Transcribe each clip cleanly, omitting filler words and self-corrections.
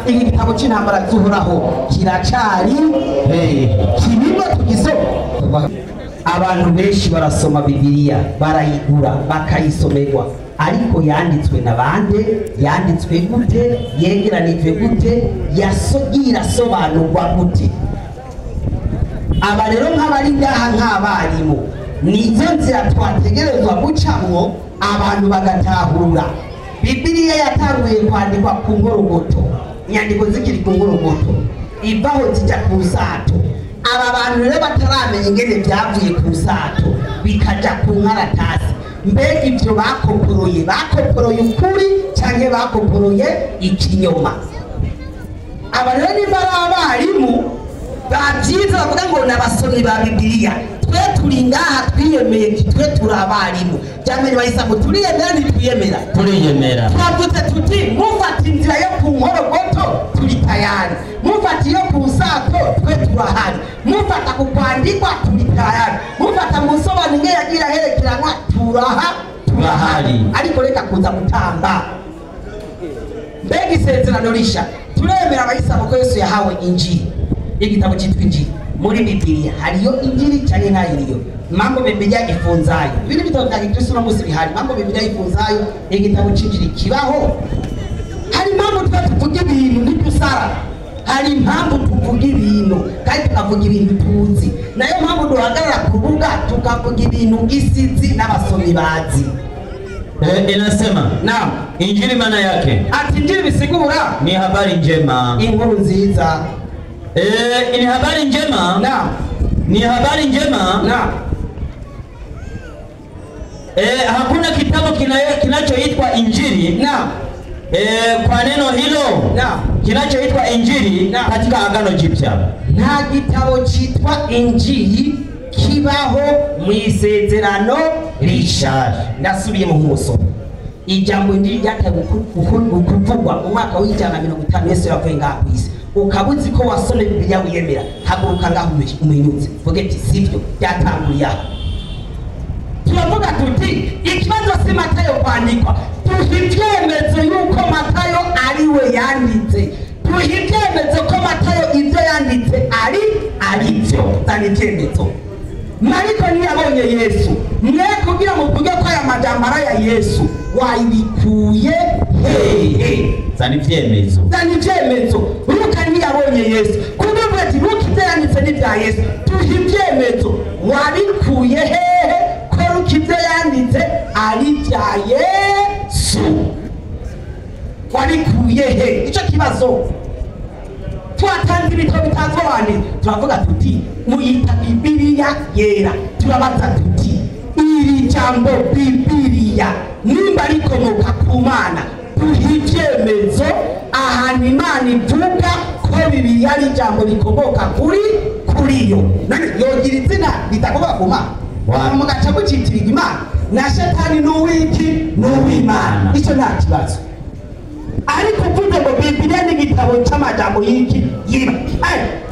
Igitabo c'intambara z'Uhoraho kiracari kirimo tugisoma. Abantu benshi barasoma Bibiliya, barayigura, bakayisomerwa, ariko yanditswe na bande? Yanditswe gute? Yegeranijwe gute? Irasobanurwa gute? Aba rero nk'abari ngaha nk'abarimu, nizo nzira twategerezwa gucamwo abantu bagatahura. Bibiliya yatanguye kwandikwa ku nkorogoto, inyandiko zikiri ku nkorogoto, ivaho zijya ku nsato. Aba bantu rero bataramenya ingene byavuye ku nsato bikaja ku nkaratasi, mbega ibyo bakoporoye, bakoporoye ukuri canke bakoporoye ikinyoma? Aba rero nimba ari abarimu bavyize bavuga ngo n'abasomyi ba Bibiliya, twe turi ngaha twiyemeye, twe turi abarimu. Byamenye bayisa ngo turiyemera, ntitwiyemera? Turiyemera. Twavuze tuti mufata inzira yo ku nkorogoto turi tayari, mufata iyo ku nsato twe turahari, mufata ku kwandikwa turi tayari, mufata mu nsobanuro imwe yagiye iraherekeranwa turahari. Ariko reka kuza gutamba. Mbega isezerano risha, turemera abayisaba ko Yesu yahawe Injili, igitabo cyitwa Injili. Muri Bibiliya hariyo Injili canke ntayiriyo? Mambo Bibiliya ifunzayo, ibindi bitabo vya Gikristo uno munsi bihari, mambo Bibiliya ifunzayo, igitabo c'Injili kibaho? Hari impamvu twe tuvuga ibintu ntidusara, hari impamvu tuvuga ibintu kandi tukavuga ibintu tuzi. Nayo mpamvu duhagarara ku rubuga tukavuga ibintu isizi n'abasomyi bazi. Inasema Naam. Injili maana yake Ati Injili bisigura ni habari njema. Inkuru nziza. Ni habari njema. Naam. Ni habari njema. Naam. Hakuna kitabu kinachoitwa Injili. Naam. Kwa neno hilo. Naam. Kinachoitwa Injili katika Agano Jipya. Nta gitabo cyitwa Injili kibaho mu isezerano rishaje. Ndasubiye mu nkuso. Ijambo Injili ryataye kuvugwa mu mwaka w'150 Yesu yavuye ngaha ku isi. Ukaba uzi ko wasomye Bibiliya wiyemera, haguruka ngaho umenyutse, vuge ati sivyo, byatanguriye aho. Turavuga tuti ikibazo si Matayo kwandikwa, duha ibyemezo yuko Matayo ari we yanditse, duha ibyemezo ko Matayo ibyo yanditse ari byo. Zana ibyemezo. Mariko ntiyabonye Yesu, mwe kugira muvuge ko aya majambo ari aya Yesu, wayibikuye hehe? Zana ibyemezo. Zana ibyemezo. Luka ntiyabonye Yesu, kugira uvuge ati Luka ibyo yanditse ni ibya Yesu, duha ibyemezo, wabikuye hehe ko Luka ibyo yanditse ari ibya Yesu? Wabikuye he? Icyo kibazo. Twatanze ibitabo bitanzwe abantu, turavuga tuti muyita Bibiliya yera, turabaza tuti iri jambo Bibiliya nimba rikomoka ku Mana, duha ibyemezo ahantu Imana ivuga ko Bibiliya ari ijambo rikomoka kuri yo. None yogira izina ridakomoka ku Mana, mugaca mucitirira Imana na Shetani n'uwiki n'uw'Imana, icyo nta kibazo. Ariko uvuze ngo Bibiliya ni igitabo c'amajambo y'iki yiba,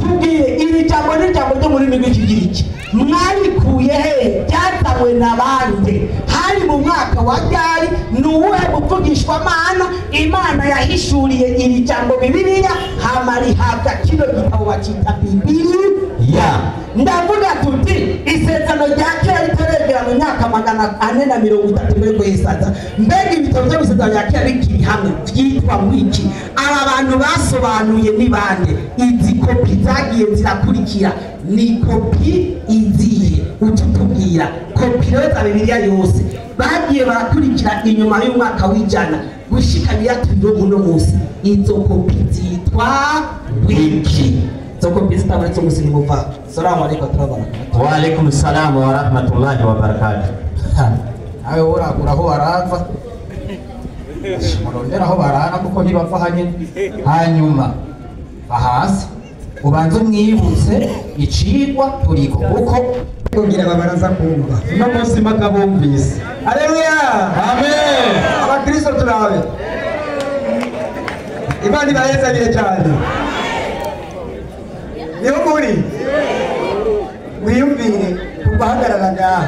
tubwiye iri jambo ni ijambo ryo mu rurimi rw'Ikigiriki, mwarikuye he? Ryazanywe na bande? Hari mu mwaka wa ryari? Ni uwuhe muvugishwamana Imana yahishuriye iri jambo Bibiliya hama rihabwa kino gitabo bacita Bibiliya? Ndavuga tuti isezerano rya kera ritaregera mu myaka 430 mbere ko Yesu aza. Mbega ibitabo byo mu isezerano rya kera bikiri hamwe byitwa ngwiki? Aba bantu basobanuye ni bande? Izi kopi zagiye zirakurikira ni kopi izihe? Ututubwira kopi rero za Bibiliya yose bagiye barakurikira inyuma y'umwaka w'100 gushika biyaturiwe uno munsi, izo kopi zitwa ngwiki? Zoko pista wale muslimu fa. Salamu alaykum wa barakatuh. Wa alaykum salam wa rahmatullahi wa barakatuh. Ayo ora kuraho barava. Murondera aho barara kuko ntibapfa hanye. Hanyuma bahasi ubanze mwibutse icigwa turiko kuko kugira babaraza kumva. No munsi makabumvise. Haleluya. Amen. Abakristo turabe. Imana ibahezagiye cyane. Niho muri wiyumvire kubahagarara ngaha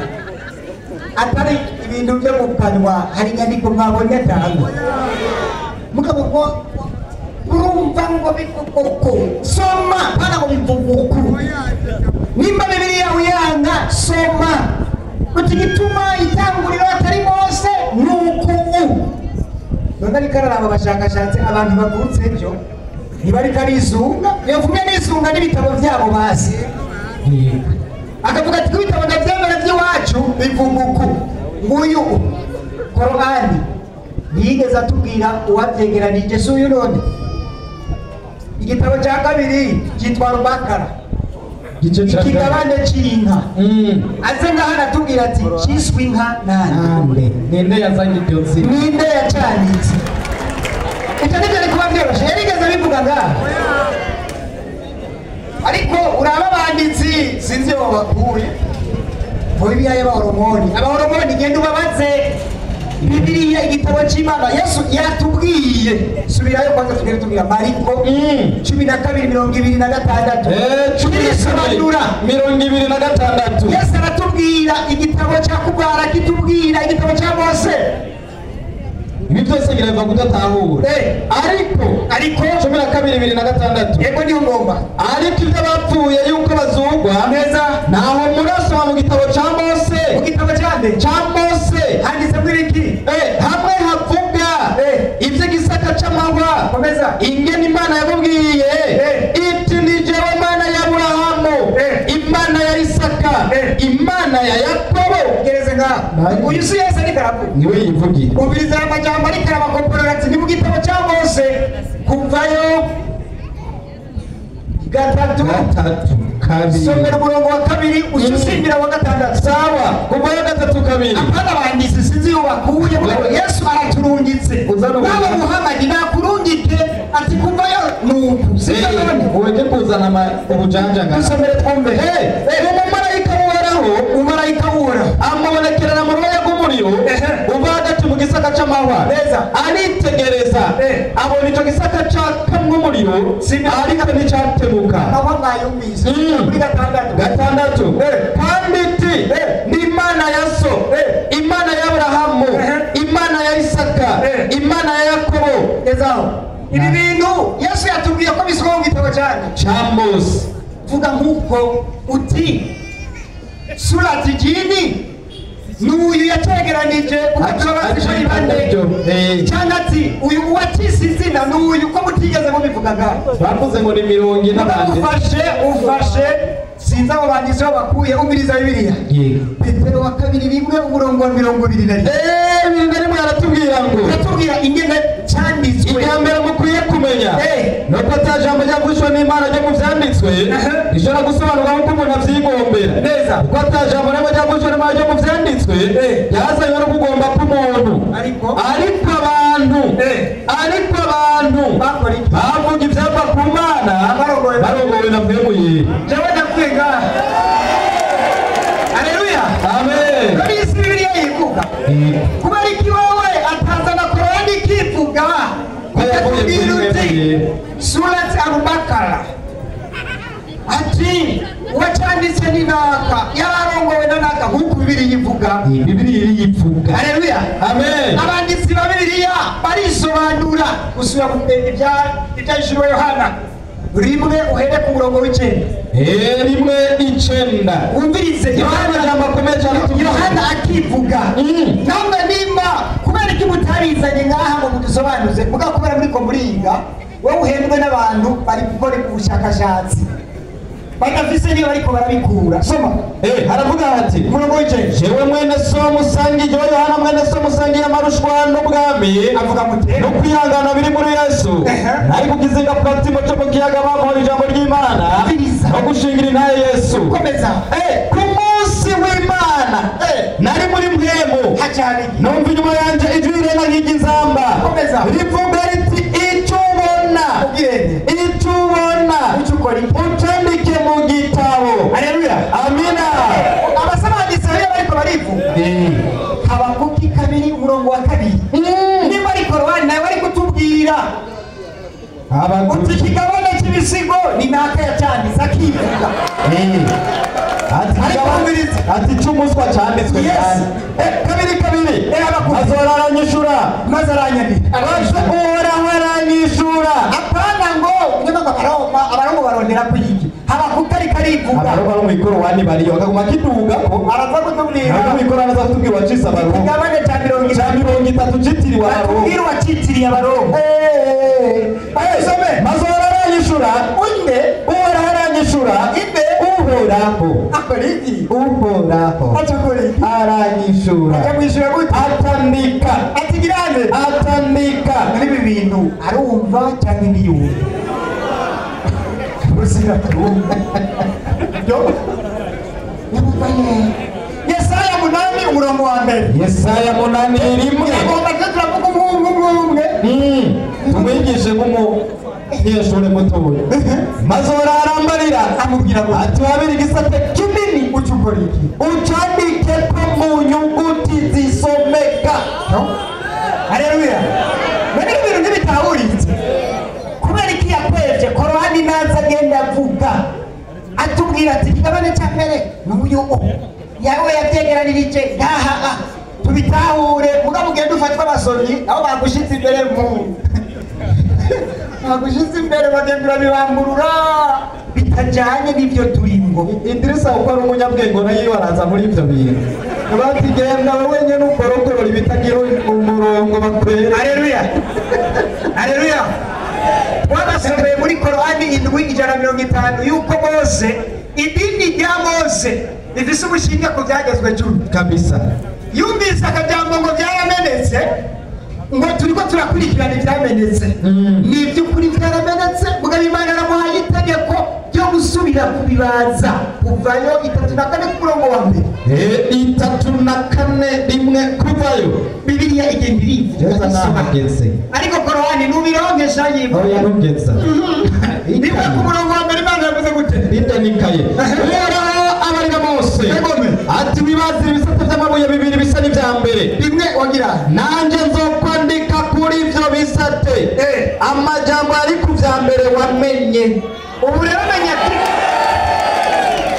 atari ibintu byo mu kanwa, hari inyandiko mwabonye atangwa mugabo ko Urumva ngo bikuko soma pana ngo bivuguku. Nimba Bibiliya uyanga soma uti gituma itanguriro atari Mose nuko ubu. None ariko araraba abashakashatsi abantu bavutse ejo ntibariko arisunga yavumye n'isunga n'ibitabo byabo basi akavuga ati kubitabo ndavyemera by'iwacu bivuga uku. Nguyu Korani ntiyigeze atubwira uwavyegeranije si uyu none. Igitabo cya kabiri cyitwa Rubakara, ikigabane c'inka. Aze ngaho aratubwira ati ciswe inka nande, ninde yazanye iryo zina, ninde yacanitse. Ivyo nivyo ari kuba vyoroshe, yarigeze abivuga ngaho. Ariko uraba abanditsi sinzi iyo babakuye mu Bibiliya y'abahoromoni. Abahoromoni genda ubabaze Bibiliya igitabo c'Imana Yesu yatubwiye. Subirayo kwanza tugere tubwira Mariko 12:26. 12:26. Yesu aratubwira igitabo cya Kubara kitubwira igitabo cya Mose. Ibi byose birava kudatahura. Ariko 12:26. Yego niyo ngomba. Ariko ibyo bapfuye yuko bazugwa neza naho murasoma mu gitabo cya Mose. Mu gitabo cyande cya Mose handitse muri iki? Hamwe havuga iby'igisaka c'amahwa. Komeza. Ingene Imana yamubwiye iti ni jewe Mana ya Aburahamu, Imana ya Isaka, Imana ya Yakobo. Gereze ngaho. Uyu si Yesu ariko aravuga. Niwe yivugiye. Umviriza amajambo ariko arabakomporera ati ni mu gitabo cya Mose kuvayo 3 2. Somera umurongo wa 2 ucusimbira wa 6. Sawa, kuvayo 3 2. Apana banditsi sinzi iyo bakuye. Yesu araturungitse. Nabo Muhammad nakurungike ati kuvayo nuku. Sivyo none? Uweke kuzana ubujanja ngaho. Dusomere twumve. Umumarayika w'Uhoraho, umumarayika w'Uhoraho amubonekerera mu ruboya rw'umuriro uva hagati mu gisaka c'amahwa. Aritegereza abona ico gisaka cakamwo umuriro ariko nticatebuka. Aho mwayumvise kuri 6. 6. Kandi iti ni Imana ya so, Imana ya Aburahamu, Imana ya Isaka, Imana ya Yakobo. Gezaho. Ibi bintu Yesu yatubwiye ko bisoma mu gitabo cyane cya Mose. Vuga nk'uko uti surati jini n'uyu yacegeranije cyangwa ati uyu uwatise izina n'uyu ko mutigeze mubivugaga. Bavuze ngo ni 40 abandi. Ufashe sinzi abo banditsi aho bakuye. Umviriza Bibiliya. Petero wa 2:1 umurongo wa 21. 21 aratubwira ngo aratubwira ingene cyanditswe. Icya mbere mukwiye kumenya nuko ata jambo ryavugishwa n'Imana ryo mu vyanditswe rishobora gusobanurwa nk'uko umuntu avyigombera. Neza. Kuko ata jambo rimwe ryavugishwa n'Imana ryo mu vyanditswe ryazanywe no kugomba k'umuntu. Ariko abantu bavuga ivyava ku Mana barongowe na Mpwemu Yera. Jewe ndakwiye ngaha. Haleluya. Amen. Muri isi Bibiliya yivuga. Kubera iki wewe atazana Korani ikivuga? Akatubwira uti Surati Al-Baqara ati uwacanditse ni naka yararongowe na naka nk'uko Bibiliya ivuga. Bibiliya yivuga. Haleluya. Amen. Abanditsi ba Bibiliya barisobanura gusubira mu ibyahishuriwe Yohana 1 uhere ku murongo w'9. 1:9. Wumvirize Yohana akivuga. Namwe nimba kubera iki mutarizanye ngaha ngo mudusobanuze muga kubera muriko muriga wowe uhendwe n'abantu bari gukora ubushakashatsi badafise niyo bariko barabikura. Soma. Haravuga hati umurongo w'9. Jewe mwene so musangiye Yohana mwene so musangiye amarushwa n'ubwami avuga mute no kwihangana biri muri Yesu. Ari ku kizinga Patimo cyo mu kiyaga bamuha ijambo ry'Imana no gushingira intahe Yesu. Komeza. Ku munsi w'Imana nari muri mpwemu numva inyuma yanje ijwi rirenga nk'iry'inzamba rivuga riti icyo ubona icyo ubona ucandike mu gitabo. Haleluya. Amina. Abasobanutsi rero bariko barivuga Habakuki 2 umurongo wa 2. Nimba ari Korani nawe ari kutubwira uti ikigabane cy'ibisigo ni naka yacanditse akivuga. Ati cy'umuswa cyanditswe cyane. 2:2. Azora aranyishura maze aranyandika. Uhoraho aranyishura. Apana mu ikorowani bariyo akaguma kiduga ko araza kutubwira abo mu ikorowani aza kutubwira wacitse abaroma ikigabane cya mirongo cya itatu 30 citiriwe abaroma atubwira uwacitiriye abaroma Ayisome maze aranyishura unde uhoraho aranyishura inde uhoraho akora iki uhoraho acakora iki aranyishura akamwishyura gute atandika ati girane atandika muri ibi bintu arumva cyangwa ntiyumva ubuzima turumva Yesaya 8 umurongo wa mbere Yesaya 8:1 agomba kuba turavuga umwe umwe umwe tumwigishe nk'umunyeshuri mutoya maze arambarira amubwira ngo ati wabira igisate kinini uca ukora iki ucandike ko mu nyuguti zisomeka Haleluya none ibi bintu ntibitahuritse kubera iki yakwevye korowani naza agenda avuga atubwira ati ikigabane cya mbere n'uyu yawe yabyegeranirije ngaha tubitahure mugabo ugenda ufatwa abasomyi aho bagushize imbere mu bagushize imbere bagenda urabibangurura bitajyanye n'ibyo turimo Idrisa uko ari umunyabwenge nayo araza muri ibyo bintu bati genda wenyine ukorokorora ibitagira umurongo bakwere Haleluya Haleluya twabasomeye muri korowani 7:150 yuko Mose idini rya Mose rifise ubushinge ku byagezwe 10 kabisa yumvise akajambo ngo byaramenetse ngo turiko turakurikirana ibyamenetse ni iby'ukuri byaramenetse mugabo Imana aramuhaye itegeko ryo gusubira kubibaza kuvayo 34 ku murongo wa mbere 34:1 kuvayo Bibiliya igenda irivuga Jeza nahageze ariko korowani nubironkesha yivuga oya ntugeza rimwe ku murongo wa mbere Imana yavuze gute itanika ye uhoraho abarira Mose ati wibazire ibisate by'amabuye bibiri bisa n'ibya mbere rimwe wagira nanjye nzokwandika kuri ibyo bisate amajambo ari ku bya mbere wamenye ubu rero menya ati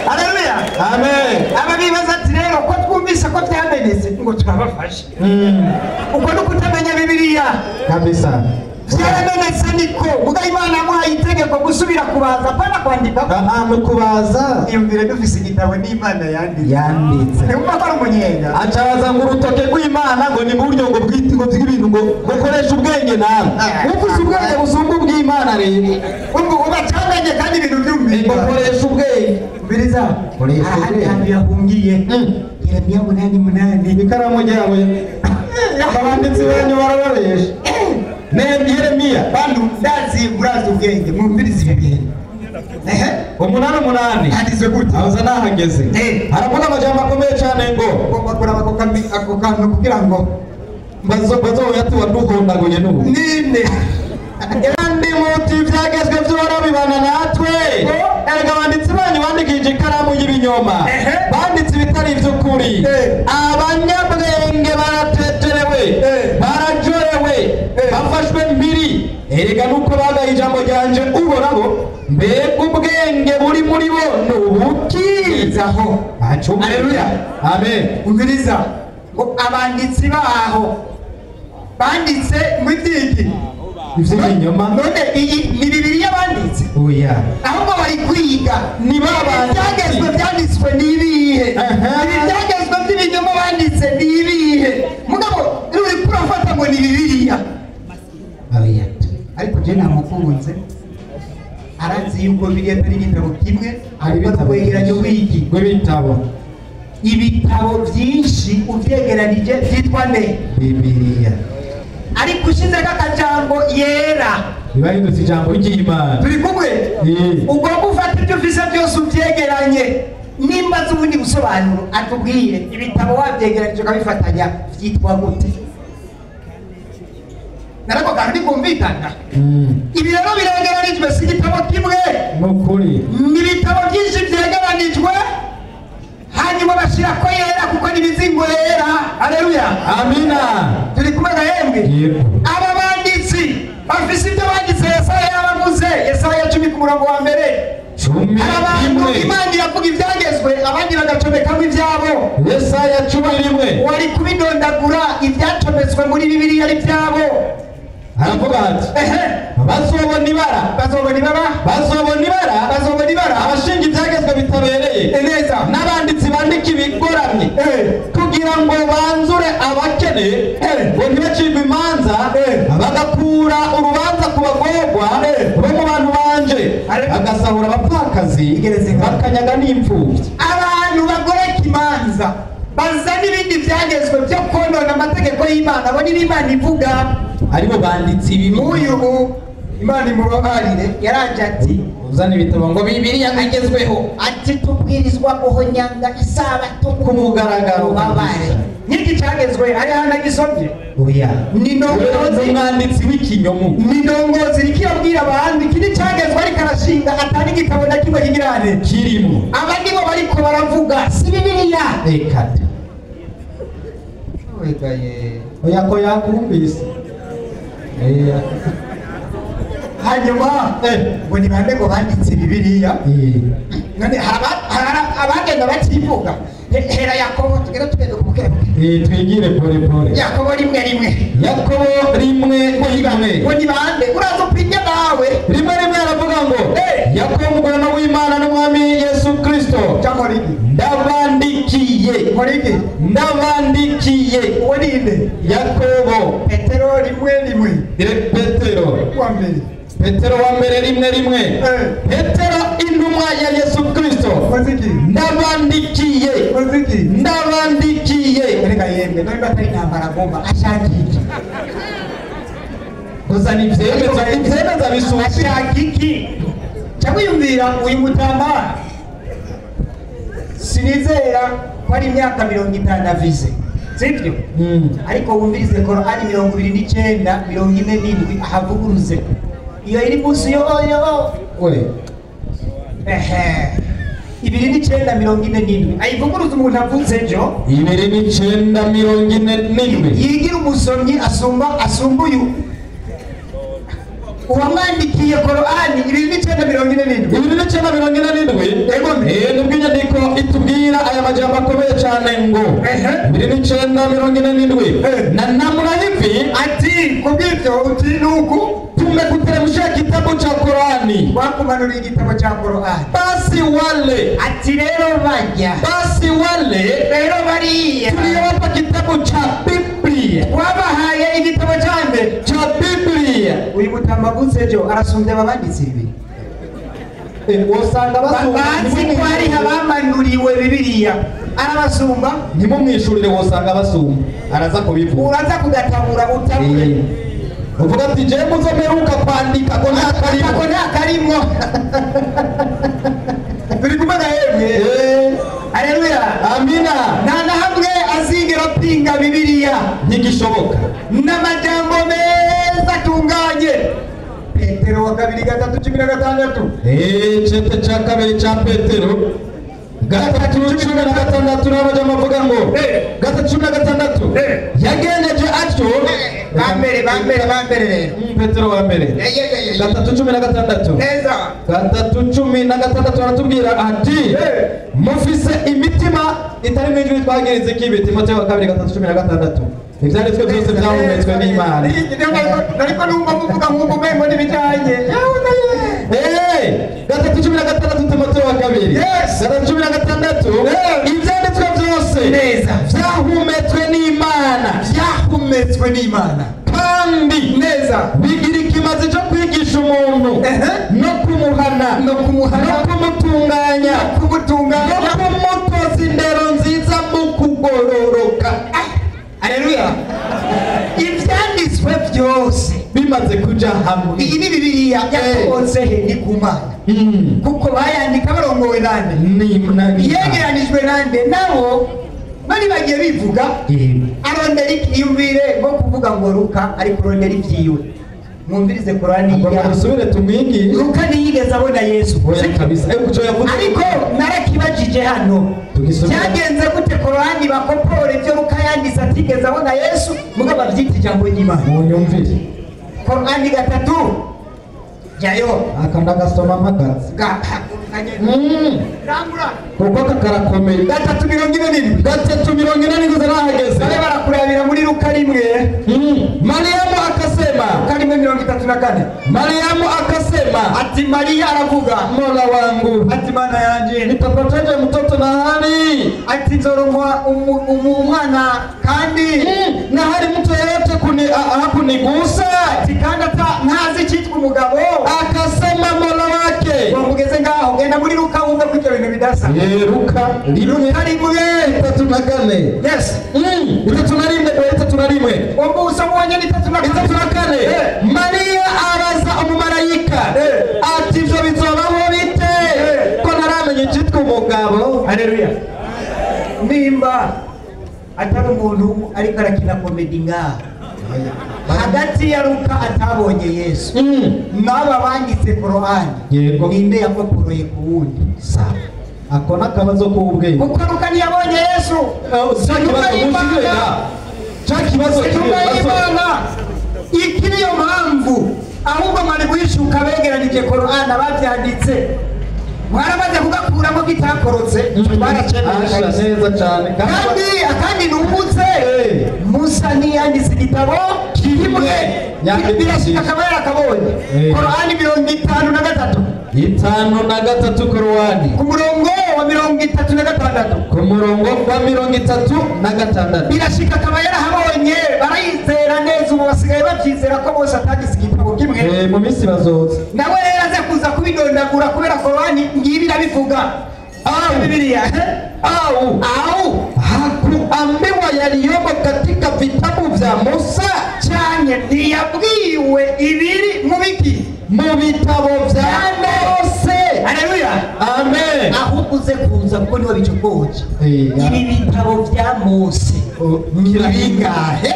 haleluya amen aba bibaza ati rero ko twumvise ko byamenetse ngo turabafashe ubwo ni ukutamenya Bibiliya kabisa byaramenetse niko mugabo Imana yamuhaye itegeko gusubira kubaza apana kwandika ahantu kubaza iyumvire dufise igitabo n'Imana yanditse yanditse ntiwumva ko ari umunyenga acabaza ngo urutoke rw'Imana ngo ni buryo ngo bwite ngo bw'ibintu ngo gukoresha ubwenge nawe ufise ubwenge busumba ubw'Imana rero ubwo ubacanganye kandi ibintu byumvikana gukoresha ubwenge Mbiriza Koresha ahandi ubwenge. hantu yahungiye Yeremiya 8:8 ikaramu ryawe abanditsi banyu barababesha Yeremiya bantu ndazi murazi ubwenge mwumvirize ibi bintu ehe 8:8 handitswe gute aho nahageze haravuga amajambo akomeye cyane ngo ugomba kuraba ako kantu kugira ngo bazoya tuwaduhondaguye n'ubu ninde kandi muti ibyagezwe by'uhoraho bibana natwe erega abanditsi banyu bandikije ikaramu y'ibinyoma banditse ibitari iby'ukuri abanyabwenge barateterewe barajorewe bafashwe mpiri erega nuko bagaye ijambo ryanje uhoraho mbega ubwenge buri muri bo ni ubuki aho Haleluya amen umviriza ngo abanditsi baho banditse mu byiki iby'ibinyoma none iyi ni Bibiliya banditse oya ahubwo bari kwiga Ni ba banditsi. ibyagezwe byanditswe ni ibihe ibi byagezwe by'ibinyoma banditse ni ibihe mugabo uri kurafata ngo ni Bibiliya oya ariko je namukunze arazi yuko Bibiliya atari igitabo kimwe hari ahubwo ari ibitabo urwegeranyo rw'iki rw'ibitabo ibitabo byinshi uvyegeranije byitwa nde Bibiliya ariko ushizeko akajambo yera biba hindutse ijambo ry'Imana turi kumwe ugomba ufata ibyo ufise byose uvyegeranye nimba azi ubundi busobanuro atubwire ibitabo wavyegeranije ukabifatanya vyitwa gute narako kantu ntikumvikana ibi rero biregeranijwe si igitabo kimwe nukuri ni ibitabo byinshi vyegeranijwe hanyuma bashirako yera kuko ni imizingo yera haleluya amina turi kumwe na yemwe yego aba banditsi bafise ibyo banditse Yesaya yabavuze Yesaya 10 ku murongo wa mbere cumi hari abantu rimwe Imana iravuga ibyagezwe abandi bagacomekamo ibyabo Yesaya 11 wari kubidondagura ibyacometswe muri Bibiliya ari ibyabo aravuga ati ehe bazobona ibara bazobona ibara bazobona ibara bazobona ibara abashinga ibyagezwe bitabereye bagoreka ibigoramye kugira ngo banzure abakene ngo ntibacirwe imanza, bagakura urubanza ku bagorwa bo mu bantu banje, bagasahura abapfakazi, bakanyaga n'imfubyi. Abantu bagoreka imanza bazana ibindi byagezwe byo konona amategeko y'Imana, bo niba Imana ivuga aribo banditsi ibi. Uyu Imana imubabarire yaranje ati uzana ibitabo ngo Bibiliya igezweho, ati tubwirizwa guhonyanga isabato ku mugaragaro. Babare nk'iki cyagezwe ari hano agisomye. Oya, ni ndongozi, umwanditsi w'ikinyomu, ni ndongozi rikirabwira abandi iki cyagezwe, ariko arashinga atari igitabo na kimwe kigirane kirimo. Aba nibo bariko baravuga, si Bibiliya. Reka oya, ko yakumvise. Hanyuma ngo ni bande ngo banditse Bibiliya? None abagenda bativuga. Hera Yakobo, tugere tugende kubukebuke. Twigire pole pole. Yakobo 1:1. Yakobo 1:1. Ngo ni bande? Uraza upimye nawe. 1:1 aravuga ngo Yakobo umugurano w'Imana n'Umwami Yesu Kristo, ndabandikiye. Ndabandikiye. Uwo ni nde? Yakobo. Petero 1:1. Petero wa mbere. Petero wa mbere 1:1. Petero intumwa ya Yesu Kristo, ndabandikiye. Ndabandikiye. Reka yemwe, none batari intambara agomba ashaka iki? Kuzana ivyemeza, ivyemeza bisumba. Ashaka iki? Cyangwa yumvira uyu mutambara, sinizera ko ari imyaka 50 avize, sibyo? Ariko wumvirize Korani 29:47 ahavuguruze iyo iri munsi yo yo we ehe 29:47 ayivuguruza umuntu avutse ejo. 29:47 yigira umusomyi asumba asumba uyu uwamwandikiye Korani 29:47. 29:47. Nibwo inyandiko itubwira aya majambo akomeye cyane ngo 29:47 na namna hivi, ati kubw'ibyo uti nuku tumekuteremshia kitabu cha Korani, wakumanuriye igitabo cha Korani, basi wale, ati rero bajya, basi wale rero bariya tuliowapa kitabu cha Biblia, wabahaye igitabo cha mbere cha Biblia. Uyu mutambagutse ejo arasumbye ababanditsi ibi. Usanga basumba, bazi ko hari abamanuriwe Bibiliya, arabasumba. Ntimumwishurire, wosanga basumba, araza kubivuga. Uraza kugatabura utabure. Uvuga ati je muzomeruka kwandika ko nta karimo, ko nta karimo. Turi kumwe na yemwe. Haleluya, amina. Nta na hamwe azigera apinga Bibiliya, ntigishoboka. N'amajambo meza atunganye. Petero wa kabiri 3:16. Icete cya kabiri cya Petero 3:16 n'amajambo avuga ngo 3:16 yagendeje atyo. Bambere bambere rero. Petero wa mbere 3:16 neza. 3:16 aratubwira ati mufise imitima itari mu ijwi twagirize kibi. Timoteyo wa kabiri 3:16 ibyanditswe byose byahumetswe n'Imana. Ariko numva muvuga nk'uko umengo n'ibijanye. 3:16 Timoteyo wa kabiri 3:16 ibyanditswe byose neza byahumetswe n'Imana, byahumetswe n'Imana kandi neza bigira ikimazi cyo kwigisha umuntu no kumuhana, no kumuhana, no kumutunganya, no kumutunganya, no kumutoza indero nziza mu kugororoka. Haleluya. Ibyanditswe byose bimaze kuja hamwe. Iyi ni Bibiliya yasohotse he? Ni ku Mana, kuko bayandika barongowe nande, yegeranijwe nande, nabo bari bagiye bivuga. Arondera iyumvire ngo kuvuga ngo Luka ari kurondera ibyiwe. Mwumvirize Korani ya dusubire tumwigishe. Luka ntiyigeze abona Yesu kabisa, ariko narakibajije hano cyagenze gute Korani bakopora ibyo Luka yanditse atigeze abona Yesu, mugabo babyita ijambo ry'Imana. Munyumvire Korani 3 jayo aka ndagasoma mpagaze kuko aka karakomeye. 3:47 3:47 narahageze. Bari barakurabira muri Luka 1. Mariyamu akasema akasema, Luka 1:34. Mariamu akasema, ati Maria aravuga, Mola wangu, ati Mana yanje, nitapataje mtoto na hali, ati nzoronka umwana kandi na hali mtu yeyote hakunigusa, ati kandi ntazi icyitwa umugabo. Akasema Mola wake. Wamugeze ngaho, genda muri Luka wumve ko ibyo bintu bidasa. Luka 1:34. Yes. 31. Usomanye ni 34. Maria abaza umumarayika ati ivyo bizobaho bite ko ntaramenya icyitwa umugabo? Haleluya. Nimba atari umuntu ariko arakina komedi ngaha hagati ya Luka atabonye Yesu n'aba banditse Korani, ninde yakoporoye ku wundi? Sawa, ako nakabazo k'ubwenge, kuko Luka ntiyabonye Yesu. Iki niyo mpamvu ahubwo mwari guhishuka begeranije Korani abavyanditse mwaramaze kugakuramo kitakorotse, baracemera neza cyane. Kandi nungutse Musa ntiyanditse igitabo kimwe, birashika akaba yarakabonye. Korani 53. 53 Korani ku murongo wa 36. Ku murongo wa 36 birashika akaba yarahabonye, barayizera neza. Ubu basigaye babyizera ko bose atanditse igitabo kimwe. Mu minsi bazotse nawe rero aze kuza kubidondagura kubera Korani ngibi irabivuga. Bibiliya au hakuambiwa yaliyomo katika vitabu vya Musa, cyane ntiyabwiwe ibiri mu biki, mu bitabo vya Mose. Haleluya, amen. Ahubwo uze kuza kuko niwe bicokoje. Ibi bitabo vya Mose ni bingahe?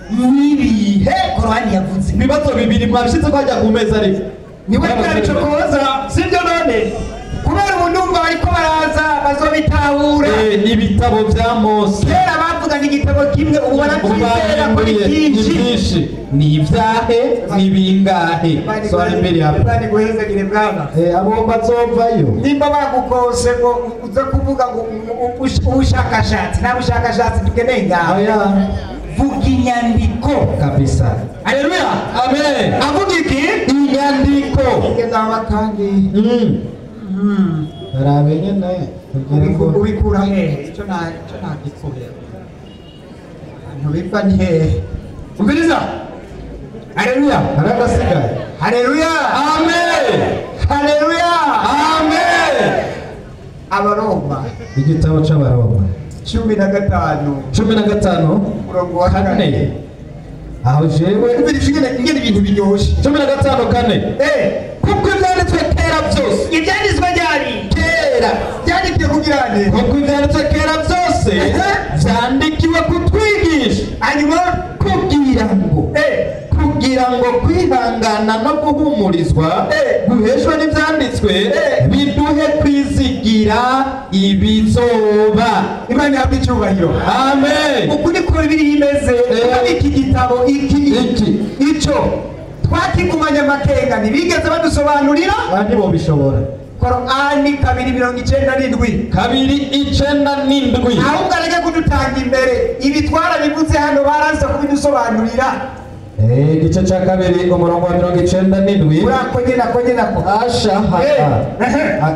Nibihe Korani yavuze? Ibibazo bibiri mwabishyize ko hajya ku meza, ariko niwe bicokoza, sibyo? None kubera ubu ndumva bariko baraza bazobitahura. Ibitabo vya Mose kera bavuga ni igitabo kimwe, ubu barabyizera ko ni byinshi. Ni ibyahe? Ni bingahe? Swali mbili hapa. Bani guhezagire bwana. Abo bazomvayo nimba bagukose ngo uze kuvuga ngo ubushakashatsi, nta bushakashatsi dukeneye ngaho. Vuga inyandiko kabisa. Haleluya, amen. Avuga iki? Inyandiko. Ngeza kandi barabenye naye kugira ngo ubikura hehe? Icyo nagikuye abantu biva ni hehe? Umviriza. Haleluya. Haragasigaye. Haleluya, amen. Haleluya, amen. Abaroma, igitabo c'Abaroma 15. 15 umurongo wa 4. Aho jewe umviriza ingene ibintu biryoshe. 15:4. Kuko ibyanditswe kera byose, ibyanditswe ryari kera, byandikiwe kugira nde? Kuko ibyanditswe kera byose byandikiwe kutwigisha, hanyuma kugira ngo kwihangana no guhumurizwa guheshwa n'ibyanditswe biduhe kwizigira ibizoba. Imana ihabwe icyubahiro. Amen. Uku niko Bibiliya imeze. Iki gitabo iki icyo twakigumanye amakenga ntibigeze badusobanurira, kandi bo bishobora. Korani 2:97. 2:97. Ahubwo areke kudutanga imbere, ibi twarabivuze hano baranse kubidusobanurira. Igice cya 2 umurongo wa 97. Urakonye nakonye nako. Asha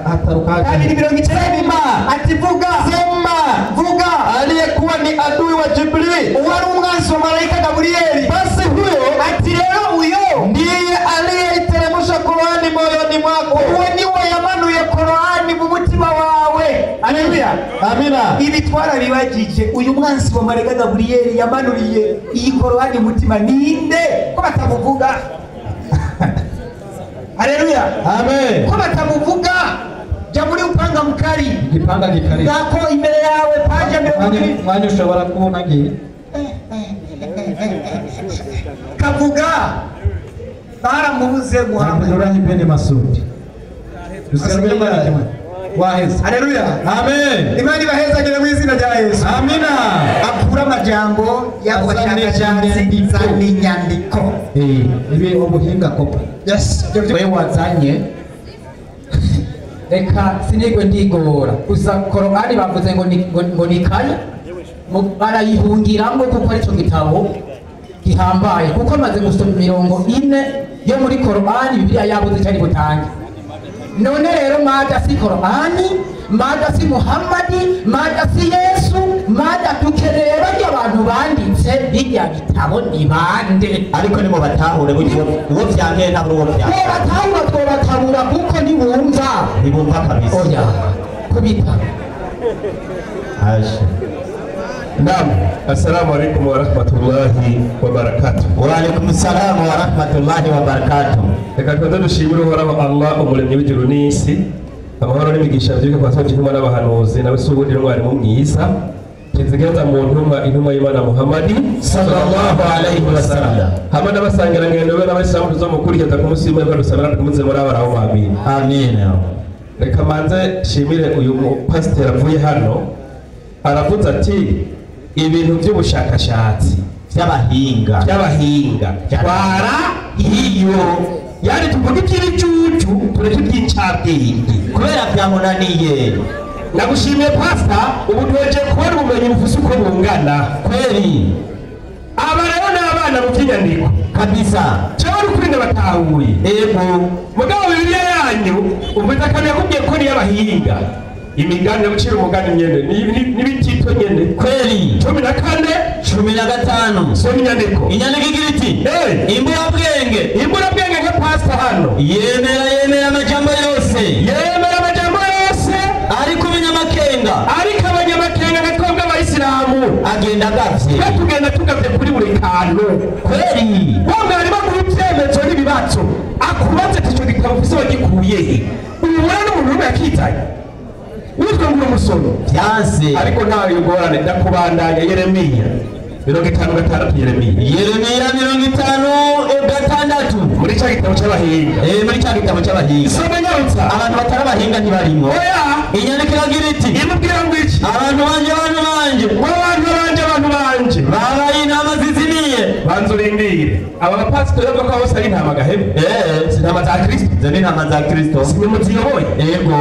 hataruka. 2:97. Ati vuga, sema, vuga. Aliyekuwa ni adui wa Jibril, uwari umwansi wa malaika Gabrieli. Basi huyo, ati rero uyo ndiye aliyeiteremsha Korani moyoni mwako. Uwo niwe yamanuye Korani mu mutima wawe. Haleluya, amina. Ibi twarabibagije. Uyu mwansi wa malaika Gabrieli yamanuriye iyi Korani mutima ninde? Ko batamuvuga? Haleluya, amen. Ko batamuvuga? Jya muri upanga mukari, igipanga gikari ngako imbere yawe paje mbere. Mwanya ushobora kubona ngiye kavuga baramubuze Muhammad Abdulrahim bin Masudi. Waheze. Haleluya, amen. Imana ibahezagire mu izina rya Yesu. Amina. Akura amajambo y'abashakashatsi zana inyandiko. Ibi ubuhinga kopa. Yes, we wazanye reka sinigwe ndigora gusa. Korani bavuze ngo ni kaye barayihungiramo kuko aricyo gitabo gihambaye kuko amaze gusoma imirongo ine yo muri Korani Bibiliya yabuze cyari butange. None rero mada si Korani, mada si Muhammadi, mada si Yesu, mada dukeneye barya abantu banditse bijya bitabo ni bande? Ariko nimo batahure buryo uwo vyanke ntabwo uwo vyanke. Batahura twobatabura kuko ntibumva. Ntibumva kabisa. Oya kubita. Asha. Naam, assalamu alaikum wa rahmatullahi wa barakatuh. Wa alaikum salam wa rahmatullahi wa barakatuh. Reka tubanze dushimire Uhoraho Allah umuremyi w'ijuru n'isi, amahoro n'imigisha byuke kwa soje intumwa n'abahanuzi nawe si ubundi n'umwarimu mwiza kizigenza mu ntumwa intumwa y'Imana Muhammadi sallallahu alaihi wasallam. Hamwe n'abasangira ngendo be n'abayisilamu tuzomukurikiza ku munsi w'Imana dusabira tumuze muri abaraho amin. Amin. Reka manze shimire uyu mupasiteri avuye hano aravuze ati ibintu by'ubushakashatsi by'abahinga twara iyo yari tuvuga iby'ibicucu tureke iby'incabwenge kubera byamunaniye. Nagushimiye pastor, ubu tuweje kubona ubumenyi bufise uko bungana kweli. Aba rero ni abana mu by'inyandiko kabisa cyangwa uri kuri ndabatahuye. Yego mugabo Bibiliya yanyu umvise akantu yakubwiye ko ni iy'abahinga. Imigani yo gucira umugani nyene n'ibitito nyene kweli. 14 15 soma inyandiko. Inyandiko igira iti imburabwenge nka pastor hano yemera amajambo yose, yemera amajambo yose, ariko umunyamakenga, ariko abanyamakenga nka twebwe abayisilamu agenda agavye, tugenda tugavye kuri buri kantu kweli. Wa mwarimu aguha ivyemezo n'ibibazo akubaze ati ico gitabo ufise wagikuye he? Ubona n'umuntu umwe yakizanye witwa ngo umusoro byanse. Ariko nta yugorane ndakubandanya. Yeremiya 56 Yeremiya 56 muri cya gitabo cy'abahinga. Muri cya gitabo cy'abahinga. Soma nyarutsa. Abantu batari abahinga ntibarimo. Oya. Inyandiko iragira iti imubwira ngo iki? Abantu banje abantu banje babaye intama zizimiye. Banza urindire. Aba bapasitori bavuga ko bose ari intama gahebe. Si intama za Kristo. Izo ni intama za Kristo. Si mwe muziyoboye. Yego.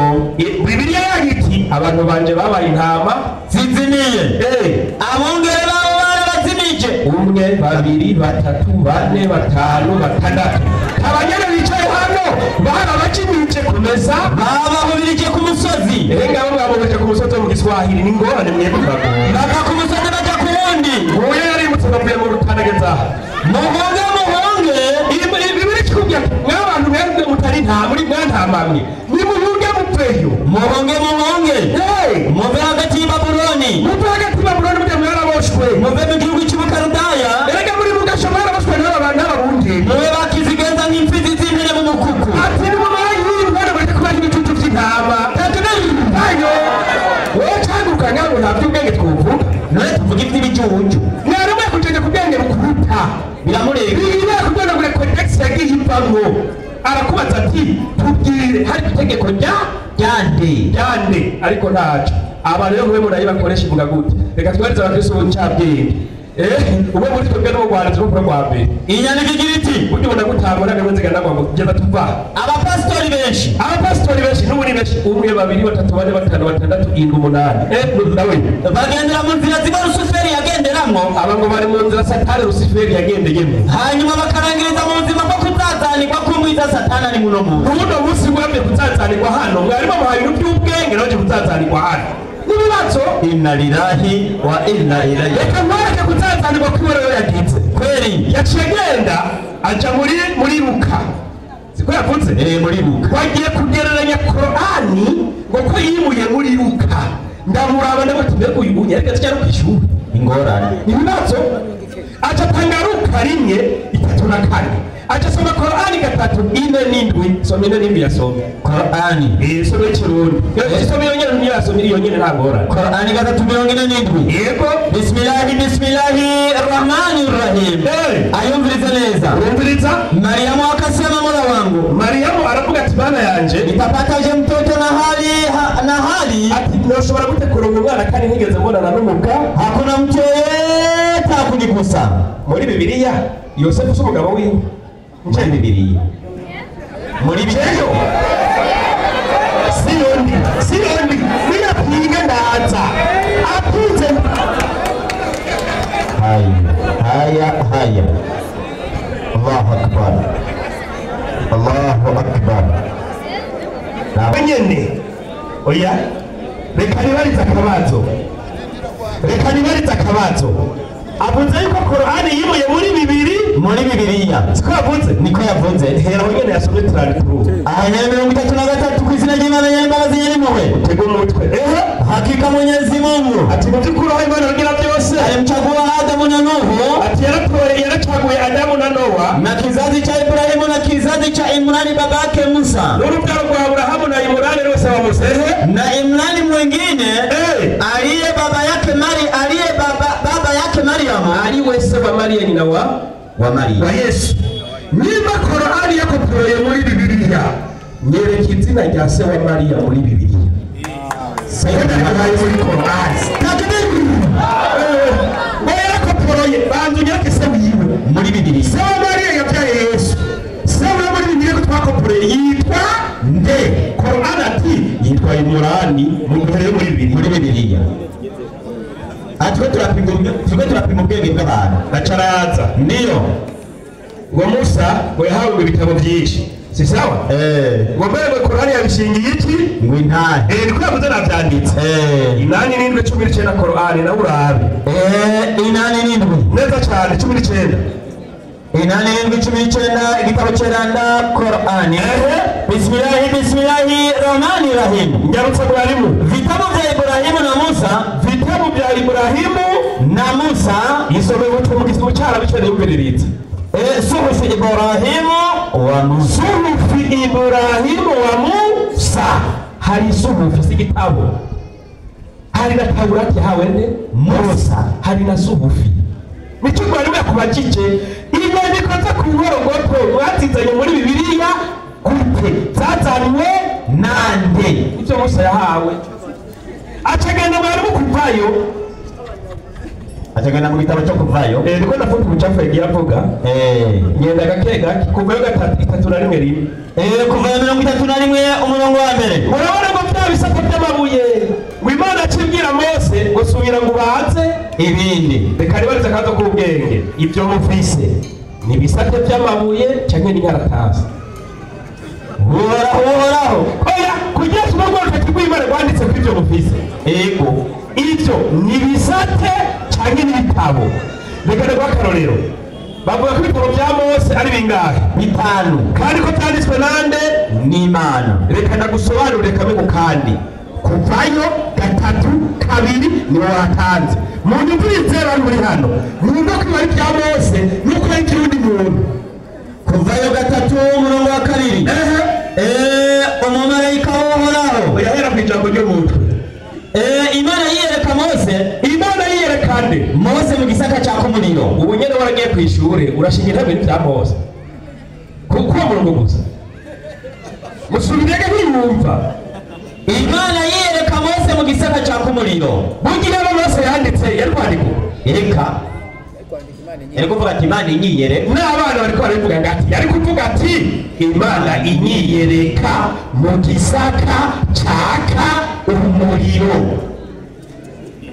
Bibiliya yanyu iti abantu banje babaye intama zizimiye. Abungere babo barabazimije. 1 2 3 4 5 6 Abanyene bicaye hano barabakimije kumeza babahubirije ku musozi. Erenga abo babobeje ku musozi mu Giswahili ni ngorane mwebwe muragoye. Bava ku musozi baja ku wundi. Uwo yarimutse bavuye mu rutanageza. Muhonge muhonge. Bibiri kikubwira mwabantu mwebwe mutari nta muri mwantamamwe. Nimuhunge mupfeyo. Muhonge muhonge. Muve hagati y'Ibabuloni. Muve hagati y'Ibabuloni mujye mwaraboshwe. Muve mu gihugu cy'Ubukaludaya. Erega muri mugasho mwaraboshwe n'abarundi. Mube bakizigenza nk'imfizi z'impene mu mukuku. Ati nimumara y'intwara bareke kubaha ibicucu by'intama. Ayo. Wowe canguka ntabwo nta by'ubwenge twovuga. None tuvuga iby'ibicucu. Mwarimu yakujanye ku bwenge bukuruta. Biramurega. Bibiliya yakubwira ngo codex yagiye ivamwo. Arakubaza ati tubwire hari itegeko rya ryande ariko ntaco. Aba rero mwe murayi bakoresha ivuga gute? Reka twarize abakristo b'incabwenge. Ubwo muri twebwe no Rwanda turi rwa mbere. Inyandiko igira iti buryo ubona gutangura ntabwo nzigana ngo genda tuva. Abapasitori benshi. Abapasitori benshi n'ubu ni benshi 1 2 3 4 5 6 7 8. Nawe bagendera mu nzira ziba Rusuferi yagenderamwo. Aba ngo bari mu nzira Satani Rusuferi yagendeyemo. Hanyuma bakarangiriza mu buzima bwo kuzazanirwa k'umwiza Satani ari muno munsi. Ubuno munsi bwamye kuzazanirwa hano mwarimu amuhaye ibintu by'ubwenge nawe kuzazanirwa hano. Nibibazo inna lillahi wa inna ilayhi. Reka mwereke kuzazanirwa kwiwe rero yagize kweli. Yaciye agenda aja muri Luka. Siko yavuze? Muri Luka. Wagiye kugereranya Korani ngo ko yimuye muri Luka. Ndamuraba ndamuti mbega uyu unyereka cyari kwishuri. Ingorane. Ibibazo aca tanga Luka 1 3 na 4. Aca soma Korani 3 4 7 soma 4 7 yasoma. Korani. Soma ikirundi. Soma iyo nyene ntiyasoma iyo nyene nta ngorane. Korani 3:47. Yego. Bismillahi bismillahi rahmani rahim. Ayumviriza neza. Urumviriza? Mariamu akasema Mola wangu. Mariamu aravuga ati bana yanje nitapataje mtoto na hali ati ntoshobora gute kuronka umwana kandi ntigeze mbonana n'umuga. Hakuna mtu yeyote akunigusa. Muri Bibiliya Yosefu si umugabo wiwe. Muri Bibiliya. Muri Bibiliya. Siyondi niyapinga ndaza apunze. Haya. Haya haya. Allahu akbar. Allahu akbar. Nyene oya reka nibarize akabazo, reka nibarize akabazo. Avuze yuko Korani yimuye muri bibiri, muri Bibiliya. Siko yavuze? Niko yavuze. Hera aho nyene yasomye 33. Aya 33 ku izina ry'Imana nyembabazi nyirimpuhwe. Utege umutwe. Ehe, hakika Mwenyezi Mungu ati mu by'ukuri aho Imana rugira byose alimchagua Adamu na Nuhu, ati yaratoye yarachaguye Adamu na Noa na kizazi cha Ibrahimu na kizazi cha Imrani babake Musa, n'urubyaro rwa Aburahamu na Imurani rwose wa Musa. Ehe, na Imrani mwingine aliye baba yake Mari, aliye baba yake Mariamu, ari wese wa Maria nyina wa Maria wa Yesu. Niba Korani yakoporoye muri Bibiliya, nyereka izina rya se wa Maria muri Bibiliya. Sayidina muri Korani. Takbir! Ngo yarakoporoye, banza unyereke se wiwe muri Bibiliya. Se wa Maria yabyaye Yesu. Se wa muri Bibiliya ko twakoporoye yitwa nde? Korani ati yitwa Imurani mu gihe muri Bibiliya. Muri Bibiliya. Atwe turapima ubwenge bw'abantu. Bacaraza. Ndiyo. Ngo Musa ngo yahawe ibitabo byinshi. Si sawa? Ngo mbere ngo Korani yabishingiye iki? Ngo intahe. Niko yavuze navyanditse. 8 7 19 Korani nawe urabe. 8 7. Neza cyane 19. 8 7 19 igitabo cyeranda Korani. Bismillahi bismillahi rahmani rahim. Nyarutse mwarimu. Vitabu vya Ibrahimu na Musa, vitabu vya Ibrahimu na Musa isome mu gitabo cyarabi cyo yumviriritse. Suhufi Ibrahimu wa Musa. Suhufi Ibrahimu wa Musa. Hari suhufi si igitabo. Hari na Taurati yahawe nde? Musa. Hari na suhufi. Nicyo mwarimu yakubajije inyandiko zo ku Ngorogoto mwazizanye muri Bibiliya gute? Zazanywe nande? Ibyo Musa yahawe. Acagenda mwarimu kuvayo. Acagenda mu gitabo cyo kuvayo. Niko ndafuta ubucafu yagiye avuga. Ngenda gake gake kuvayo 3 1 1. Kuvayo 31 umurongo wa mbere. Urabona ngo bya bisate by'amabuye. Ngo Imana akibwira Mose ngo subira ngo ubanze ibindi. Reka nibarize akabazo k'ubwenge. Ibyo mufise ni ibisate by'amabuye canke ni inkaratasi? Uhoraho uhoraho. Oya, kugira ngo urwo rw'Imana rwanditse ko ibyo mufise. Ego. Ibyo ni ibisate canke ni ibitabo. Reka ndaguhe akarorero. Bavuga ko ibitabo bya Mose ari bingahe? 5. Kandi ko byanditswe nande? N'Imana. Reka ndagusobanurire kamwe ku kandi. Kuvayo 3 2 niwe watanze. Mu nyumvirize abantu muri hano, mwumva ko ari bya Mose nuko ari iby'undi muntu. Kuvayo 3 umurongo wa 2. Umumarayika w'Uhoraho yahera ku ijambo ry'umutwe. Imana yiyereka Mose, Imana yiyereka nde? Mose mu gisaka cyaka umuriro. Ubu nyene waragiye ku ishure urashinga intebe bya Mose. Kuko uwo murongo gusa. Musubirege ntiyumva. Imana yiyereka Mose mu gisaka cyaka umuriro. Bugira abo Mose yanditse yari kwandika. Yereka. Yari kuvuga ati Imana inyiyereka. N'abana bariko barabivuga ngo ati yari kuvuga ati Imana inyiyereka mu gisaka cyaka umuriro.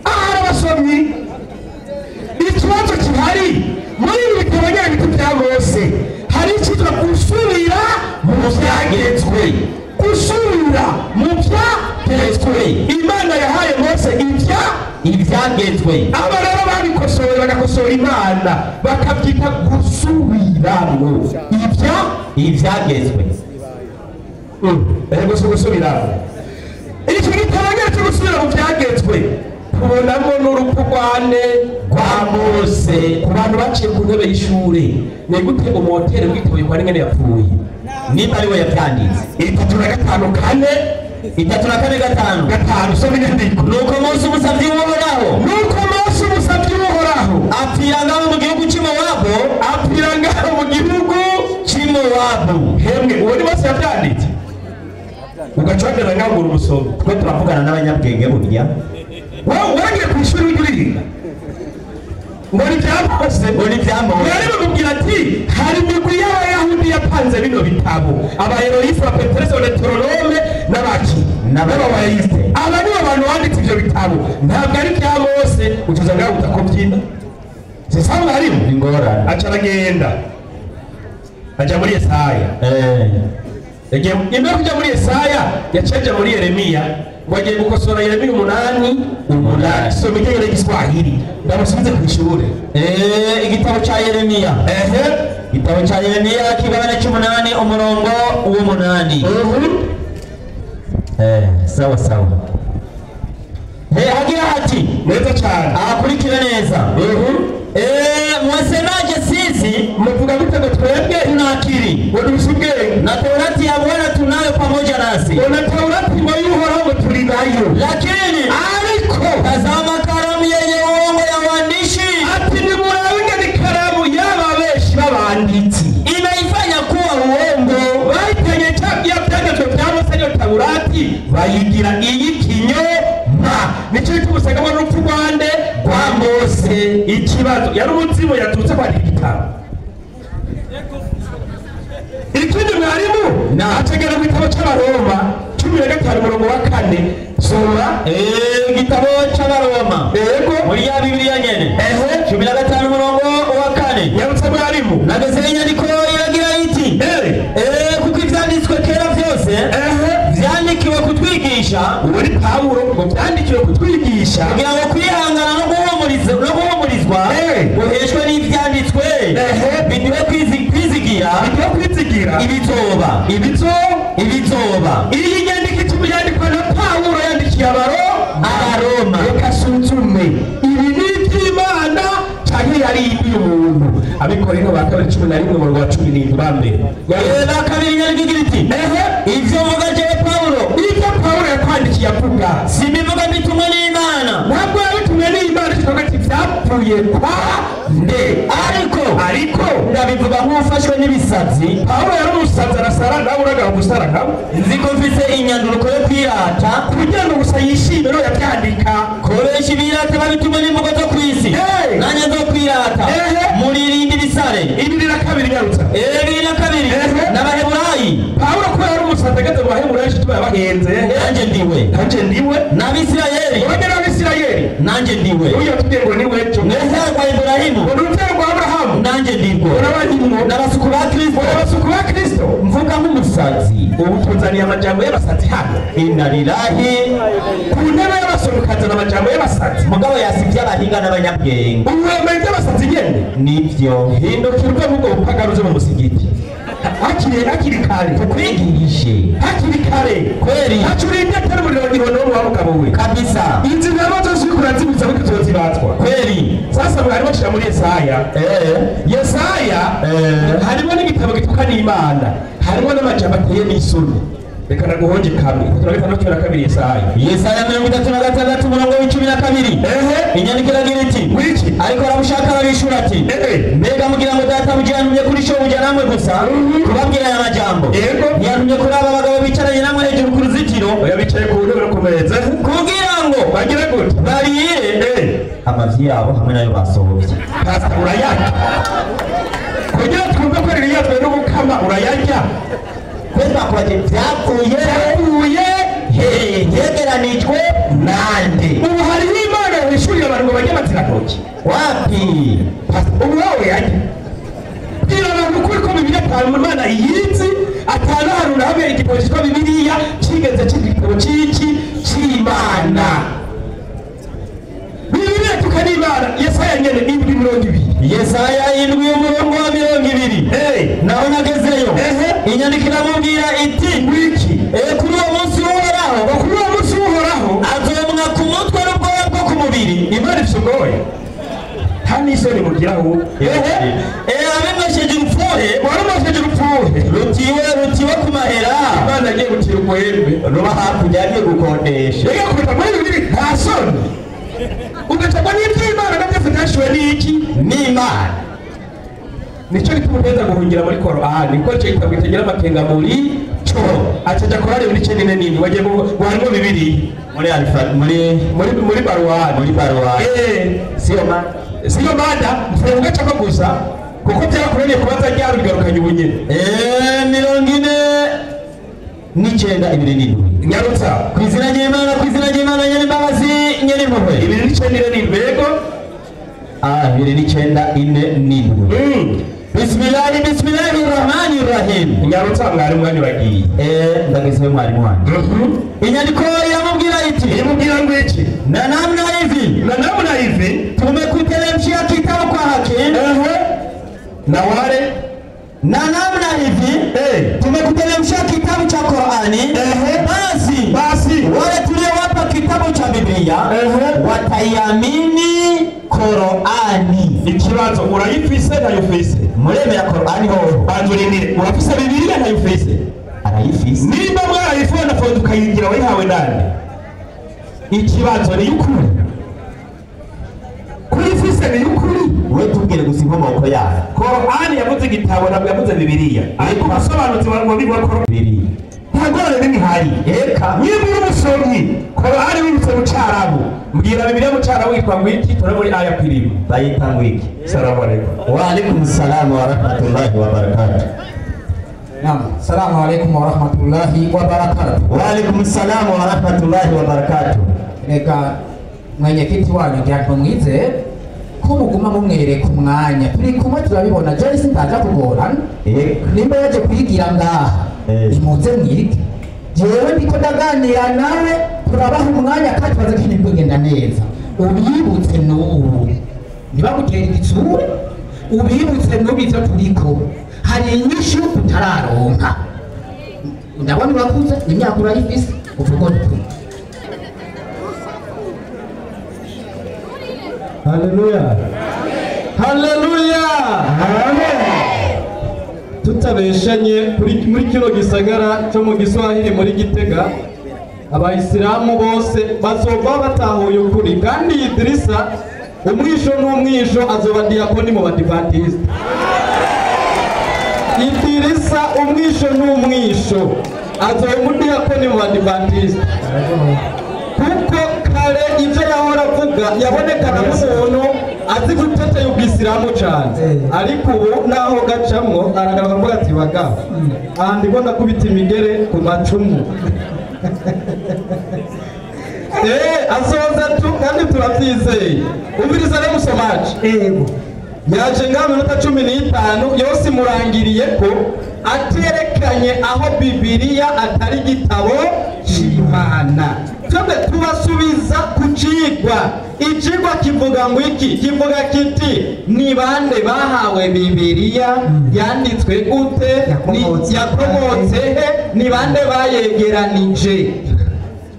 Ahari abasomyi, ikibazo gihari muri ibi bitabo nyabiti bya Mose hari icyitwa gusubira mu byagezwe. Gusubira mu byagezwe. Imana yahaye Mose ibyagezwe. Aba rero babikosoye bagakosora Imana bakabyita gusubiramo ibyagezwe. Ego si gusubiramo. Icyo gitabo cyo gusubira mu byagezwe tubonamo n'urupfu rwane rwa Mose. Ku bantu baciye ku ntebe y'ishure, ni gute umuhotere w'igitabo kwa ngene yapfuye? Niba ari we yabyanditse. 35 4 34 5 5 soma inyandiko. Nuko Mose umusavyi w'Uhoraho, nuko Mose umusavyi w'Uhoraho apfira ngaho mu gihugu cy'i Mowabu, apfira ngaho mu gihugu cy'i Mowabu. Hemwe uwo ni Mose yabyanditse. Ugacagana ngaho ngo umusome. Twe turavugana n'abanyabwenge burya. Wowe waragiye ku ishuri ujya ngo ni bya Mose, ngo ni bya Mose. Mwarimu amubwira ati hari imigwi y'Abayahudi yapanze bino bitabo, Abaheroyisi, Abapeteresi, Abadeteronome n'abaki n'Ababayiste. Aba nibo bantu banditse ibyo bitabo, ntabwo ari bya Mose. Utuza ngaho utakubyina. C'est ça mwarimu? Ingorane. Aca aragenda aja muri Yesaya. Yagiye imbere kuja muri Yesaya, yaciye aja muri Yeremiya ngo agiye gukosora Yeremiya 8:8. Soma itegeko ry'Igiswahili ndamusubize ku ishure. Igitabo ca Yeremiya. Igitabo ca Yeremiya kigabane c'umunani umurongo w'umunani. Sawa sawa. Hagira hati neza cyane. Akurikira neza. Mwasemaje sisi mvuga gute ngo twebwe tuna akili ngo dufise ubwenge na Taurati ya Bwana tunayo pamoja nasi, na Taurati ngo y'Uhoraho turi nayo, lakini ariko tazama karamu yenye uongo ya waandishi, ati nimurabe ingene ikaramu y'ababeshi b'abanditsi imeifanya kuwa uongo. Bahitanye byagezwe bya Mose niyo Taurati bayigira iy'ikinyoma. Nicyo gituma usangamo n'urupfu rwande rwa Mose. Ikibazo yari umuzimu yaturutse kwandika igitabo. Ikindi mwarimu acegera mu gitabo c'Abaroma 15 umurongo wa 4. Soma. Igitabo c'Abaroma. Yego. Muri ya Bibiliya nyene. 15 umurongo wa 4. Nyarutse mwarimu. Nageze inyandiko iragira iti kuko ivyanditswe kera vyose vyandikiwe kutwigisha. Muri Pawulo ngo vyandikiwe kutwigisha kugira ngo kwihangana no guhumurizwa guheshwe n'ivyanditswe biduhe kwizigira ibizoba. Iyi nyandiko ituma yandikwa na Pawulo yandikiye Abaroma. Reka suzume ibi ni iby'Imana canke yari iby'umuntu. Abikorino ba kabiri 11 umurongo wa 17 bambe. Ba kabiri nyandiko igira iti ivyo mvuga jewe Pawulo, ivyo Pawulo yakwandikiye avuga simbivuga mbitumwe n'Imana. Ntabwo yabitumwe n'Imana, kivuga ati vyapfuye kwa nde, ariko ndabivuga nk'ufashwe n'ibisazi. Pawulo yari umusazi arasara, nawe uragaba gusara nkawe. Nzi ko mfise inyanduruko yo kwirata kugira ngo gusa yishime no yavyandika. Koresha ibirata babitumwe n'imvugo zo kw'isi, nanjye nzokwirata. Muririnde ibisare. 2:2 nyarutsa. 2:2 n'Abaheburayi. Pawulo ko yari umusazi ageze mu Baheburayi inshuti yabahenze. Nanjye ndiwe. Nanjye ndiwe. N'Abisirayeli. Uragera n'Abisirayeli. Nanjye ndiwe. Uyu yatubwiye ngo niwe cyo. N'urubyaro rwa Iburahimu. Urubyaro rwa Aburahamu. Nanjye ndirwo. N'abasuku ba Kristo. N'abasuku ba Kristo. Mvuga nk'umusazi. Ubu tuzaniye amajambo y'abasazi hano. Inna lillahi. Ku ntebe y'abasore ukazana amajambo y'abasazi. Mugabo yasivye abahinga n'abanyabwenge. Ubu wemeye iby'abasazi nyene. Nivyo. Hindukira uve mu bwo bupagani uze mu musigiti. Hakiri kare. Tukwigishe. Hakiri kare. Kweli. Hacurinda atari umuriro gihono wa mugabo we. Kabisa. Inzi nabo zose uriko urazibuza ko tuzozibatwa. Kweli. Sasa mwarimu ashira muri Yesaya. Yesaya harimo n'igitabo gituka n'Imana. Harimo n'amajambo ateye n'isoni. Reka naguhonje kamwe. 36:12 Yesaya. Yesaya 36 umurongo wa 12. Inyandiko iragira iti wiki ariko aramushaka arabishura ati mbega mugira ngo databuja yantumye kuri shobuja namwe gusa kubabwira aya majambo. Yego. Yantumye kuri aba bagabo bicaranye namwe hejuru ku ruzitiro. Oya bicaye ku ntebe no ku meza. Kugira ngo bagire gute barire amavyi yabo hamwe nayo basohobye. Pastor urayarya. Kugira twumve ko riri yatwe n'ubukama urayarya. Kwezi bakubaje vyapfuye hegeranijwe nande. Ubu hariho Imana yishurira abantu ngo bajye bazirantoki. Wapi? Ubu wowe yajya. Bwira abantu ukuri ko Bibiliya atanu Imana iyizi, atanaharura hamwe igitabo cyitwa Bibiliya kigeze cyitwa igitabo cy'iki cy'Imana. Bibiliya tuka n'Imana. Yesaya nyene 7:20. Yesaya 7:20. Naho nagezeyo. Inyandiko iramubwira iti wiki kuri uwo munsi w'Uhoraho, kuri uwo munsi w'Uhoraho azomwa ku mutwe n'ubwoya bwo ku mubiri. Imana ifise ubwoya. Nta n'isoni mugira ahubwo. Abimwesheje urupfuhe. Warumwesheje urupfuhe. Rutiwe ku mahera. Imana agiye gutira urwembe. Ruba hakurya agiye gukodesha. Reka kubita muri bibiri nta soni. Ugacagwa n'iby'Imana nabyo vyashiwe n'iki? N'Imana. Nicyo gituma uteza guhungira muri Korani, kuko icyo gitabo kitagira amakenga muri cyo. Acaja korari muri 94 wagiye ngo harimo Bibiliya. Muri alfa muri baruwani. Muri baruwani. Siyo mada mfunga chako gusa kuko byakuraniye kubaza ryarugarukanye ubunyene. 49 27. Nyarutsa. Kwizina ry'Imana, kwizina ry'Imana nyene imbabazi nyene impuhwe. 29 yego. 29 4 7. Bismillahi bismillahi rahmani rahim. Nyarutsa mwarimu wanyu uragiye. Ndagezeyo mwarimu wanjye. Inyandiko yamubwira iti, imubwira ngo iki? Na namna hivi, na namna hivi tumekuteremshia kitabu kwa haki. Na wale na namna hivi tumekuteremshia kitabu cha Qur'ani. Basi wale tuliowapa kitabu cha Biblia wataiamini Qur'ani. Ikibazo urayifise ntayufise? Muremera Qur'ani hoho. Banzurinire, urafise Bibiliya ntayufise? Arayifise. Nimba mwarayifona foto ukayigira wayihawe nande? Ikibazo ni ukuri. Kuyifise ni ukuri. We tubwire gusa inkomoko yayo. Qur'ani yavuze igitabo ntabwo yavuze Bibiliya. Ariko basobanutse ngo bigwa Bibiliya. Ntagorane n'imihari. Eka niba uri umusomyi Qur'ani wibutse mu Cyarabu, mbwira Bibiliya mu Cyarabu yitwa ngo iki? Tura muri aya kwirimo. Bayita ngo iki? Salamu alaykum. Wa alaykum salam wa rahmatullahi wa barakatuh. Naam, salamu alaykum wa rahmatullahi wa barakatuh. Wa alaykum salam wa rahmatullahi wa barakatuh. Reka mwenyekiti wanyu ngira ngo mwize ko muguma mumwereka umwanya turi kumwe turabibona. Joyce ntaja kugorana, nimba yaje kwigira ngaha nimuze mwige. Jewe ndiko ndaganira nawe, turabaha umwanya kandi baze kugenda neza. Ubibutse n'ubu ntibagutera igitsure, ubibutse n'ubu ivyo turiko hari inyishu tutararonka. Ndabona urakuze, imyaka urayifise, uvuga uti Haleluya. Haleluya. Amen. Tutabeshanye muri kino gisagara cyo mu Giswahili muri Gitega, abayisilamu bose bazova batahuye ukuri, kandi Idrisa umwisho n'umwisho azoba diakoni mu Badivantiste. Idrisa umwisho n'umwisho azoba umudiyakoni mu Badivantiste. Kuko kare ivyo yahora avuga yabonekana nk'umuntu azi guteteye ubwisilamu cyane, ariko ubu naho gacamwo aragaragara avuga ati baga aha ndiko ndakubita imigere ku macumu. Azoza tu kandi turavyizeye. Umviriza rero musomaje. Yego. Yaje ngaha minota 15 yose imurangiriye ko aterekanye aho Bibiliya atari igitabo c'Imana. Twebwe tubasubiza ku cigwa. Icigwa kivuga ngo iki? Kivuga kiti ni bande bahawe Bibiliya, yanditswe gute, yakomotse he, ni bande bayegeranije.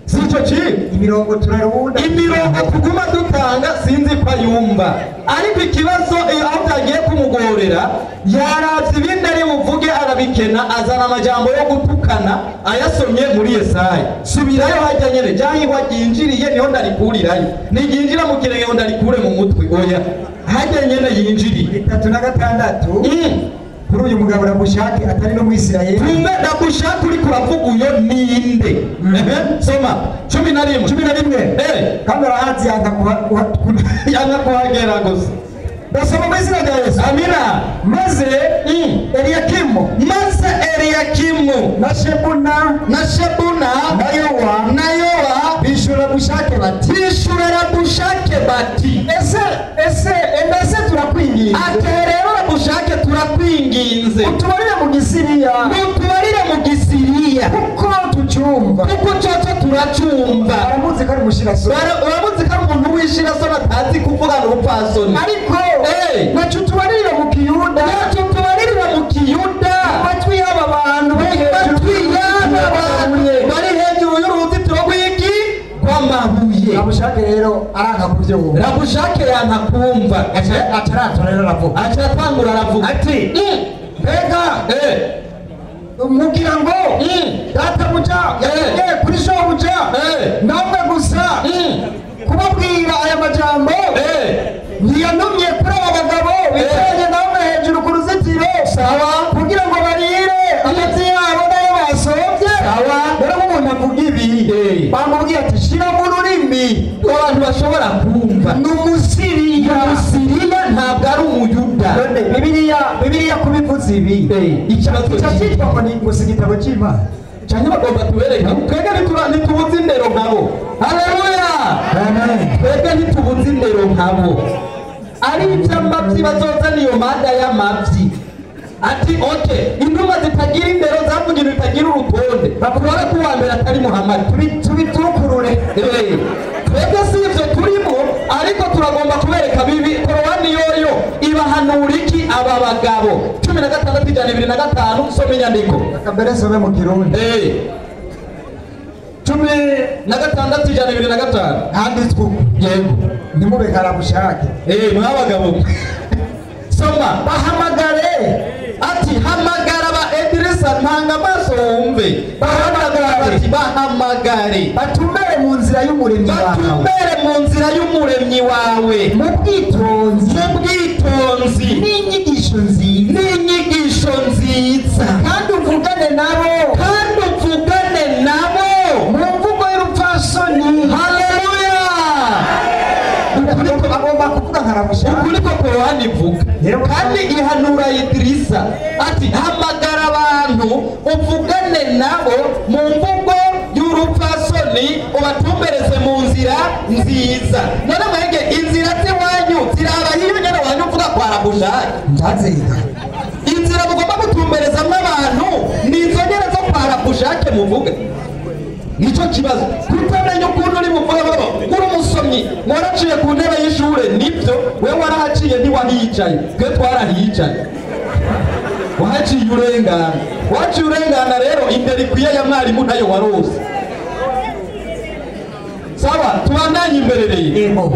Sico cigwa. Imirongo turarunda, imirongo tuguma dutanga sinzi ko ayumva. Ariko ikibazo aho byagiye kumugorera, yaravye ibindi ari buvuge arabikena, azana amajambo yo gutukana ayasomye muri Yesaya. Subirayo hajya nyene ryahihwa ryinjiriye niho ndarikurirayo, niryinjira mu kirenge ngo ndarikure mu mutwe, oya hajya nyene yinjiriye. 36 kuri uyu mugabo Rabushake atari no Mwisirayeli. Tumbe Rabushake uri kuravuga uyo ninde? Soma 11 11. Kandi arahazi yanga kuhagera gusa. Ndasoma mu izina rya Yesu. Amina. Maze Eliyakimu, maze Eliyakimu na Shebuna, na Shebuna na Yowa bishura Rabushake bati, bishura Rabushake bati, ese mbese turakwinginze. Ati rero Rabushake turakwinginze, utubarire mu Gisiriya, utubarire mu Gisiriya kuko tucyumva, kuko cyoco turacyumva. Baramuzi ko ari umushirasoni, baramuzi ko ari umuntu w'ishirasoni atazi kuvugana ubupfasoni. Ariko ntacyo tubarira mu Kiyuda, ntacyo tubarira mu Kiyuda, matwi y'aba bantu bari hejuru y'uruzitiro rw'iki rw'amabuye. Rabushake rero aranga kubyumva. Rabushake yanka kumva, ataratora rero aravuga, aratangura aravuga ati mbega mugira ngo databuja kuri shobuja namwe gusa kubabwira aya majambo, ntiyantumye kuri aba bagabo bicaranye namwe hejuru ku ruzitiro kugira ngo barire amatsi yabo n'ayo basobye. Rero nk'umuntu avuga ibi bamubwiye ati shira mu rurimi abantu bashobora kumva. Ni Umusiriya, Umusiriya ntabwo ari Umuyuda. None Bibiliya kubivuze ibi ikibazo cyitwa ngo ni gusa igitabo cy'Imana cyane bagomba tubereke twebwe ntitubuze indero nkabo. Haleluya. Twebwe ntitubuze indero nkabo. Ari iby'amabyi bazozana iyo mada y'amabyi. Ati okay, intumwa zitagira indero zavuga ibintu bitagira urutonde, bakubara ko uwa mbere atari Muhammad. Tubitukurure. Twebwe si ivyo turimo, ariko turagomba kubereka bibi Korowani yoyo ibahanura iki aba bagabo. 16 125 soma inyandiko. Reka mbere nsome mu Kirundi. 16 125 Handitswe uku. Yego. Ntimube karabushake. Mwabagabo soma. Bahamagare. Ati hamagara ba Idrisa, ntanga amaso wumve. Bahamagara bati bahamagare, batumbere mu nzira y'umuremyi wawe, batumbere mu nzira y'umuremyi wawe, mu bwitonzi, mu bwitonzi, n'inyigisho nziza, n'inyigisho nziza, kandi uvugane nabo, kandi uvugane nabo mu mvugo y'urupfasoni. Haleluya. Agomba kuvuga nkarabushake. Ukuri ko Korowani ivuga kandi ihanura Idrisa ati hamagara abantu uvugane nabo mu mvugo y'urupfasoni, ubatumbereze mu nzira nziza. None mwege inzira z'iwanyu ziraba hiyo nyene wanyu uvuga kwa Rabushake? Ndaziga. Inzira mugomba gutumberezamwo abantu ni izo nyene zo kwa Rabushake muvuga. Nico kibazo, kutamenya ukuntu uri buvuge. Baba uri umusomyi, waraciye ku ntebe y'ishure, nibyo, wewe warahaciye ntiwahicaye, twe twarahicaye. Wahaciye urengana, waciye urengana rero imbere ikwiye ya mwarimu ntayo warose. Sawa, tubandanye imbere rero.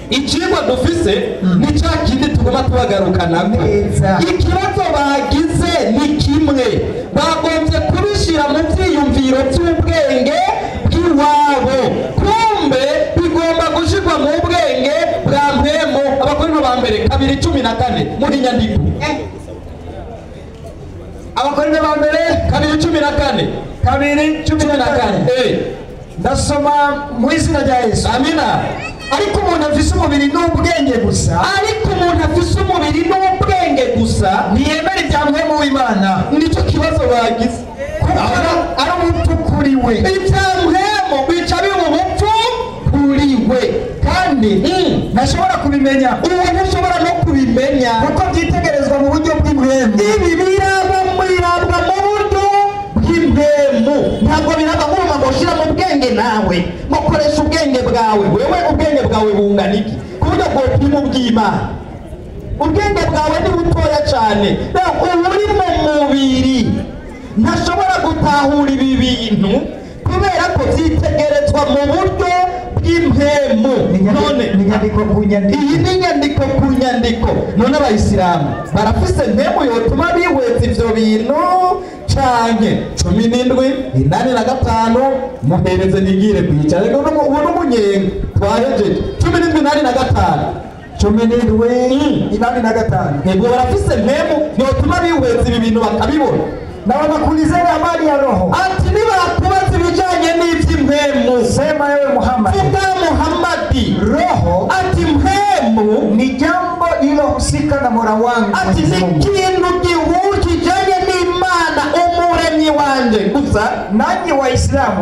Icigwa dufise ni ca kindi tuguma tubagarukanako. Neza. Ikibazo bagize ni kimwe, bagombye kubishira mu vyiyumviro vy'ubwenge bw'iwabo, kumbe bigomba gushirwa mu bwenge bwa mpemu. Abakorinto ba mbere 2:14 muri nyandiko. Abakorinto ba mbere 2:14. 2:14. Ndasoma mu izina rya Yesu. Amina. Ariko umuntu afise umubiri n'ubwenge gusa, Ariko umuntu afise umubiri n'ubwenge gusa, ntiyemera ibya mpemu w'Imana, nicyo kibazo bagize, kuko ari ubupfu kuri we, ibya mpemu bica biba ubupfu kuri we, kandi ntashobora kubimenya, uwo ntashobora no kubimenya, kuko byitegerezwa mu buryo bw'impwemu. Ibi biraba birabwa mu buryo bw'impemu, ntabwo biraba nk'uruma ngo ushyira mu bwenge nawe mukoresha ubwenge bwawe. Wewe ubwenge bwawe bungana iki ku buryo bwopima ubw'Imana? Ubwenge bwawe ni butoya cyane. Rero uri mu mubiri ntashobora gutahura ibi bintu kubera ko byitegerezwa mu buryo bw'impemu. None Ni inyandiko ku nyandiko. Iyi ni inyandiko ku nyandiko. None abayisilamu barafise mpemu yotuma bihweza ivyo bintu canke? 17:85 muhereze nigire kwicara. Rero ubu n'umunyenga twahejeje. 17:85. 17:85. Ntibwo barafise mpemu yotuma bihweza ibi bintu bakabibona? Na wanakuulizeni habari ya roho, Ati nibakubaza ibijanye n'ivy'impemu, sema ewe Muhammad, vuga Muhammadi, roho ati mpemu ni jambo lililohusika na Mola wangu ati Mwenyezi ni Mungu. ikintu gihu kijanye n'Imana umuremyi wanje gusa. Nanyi Waislamu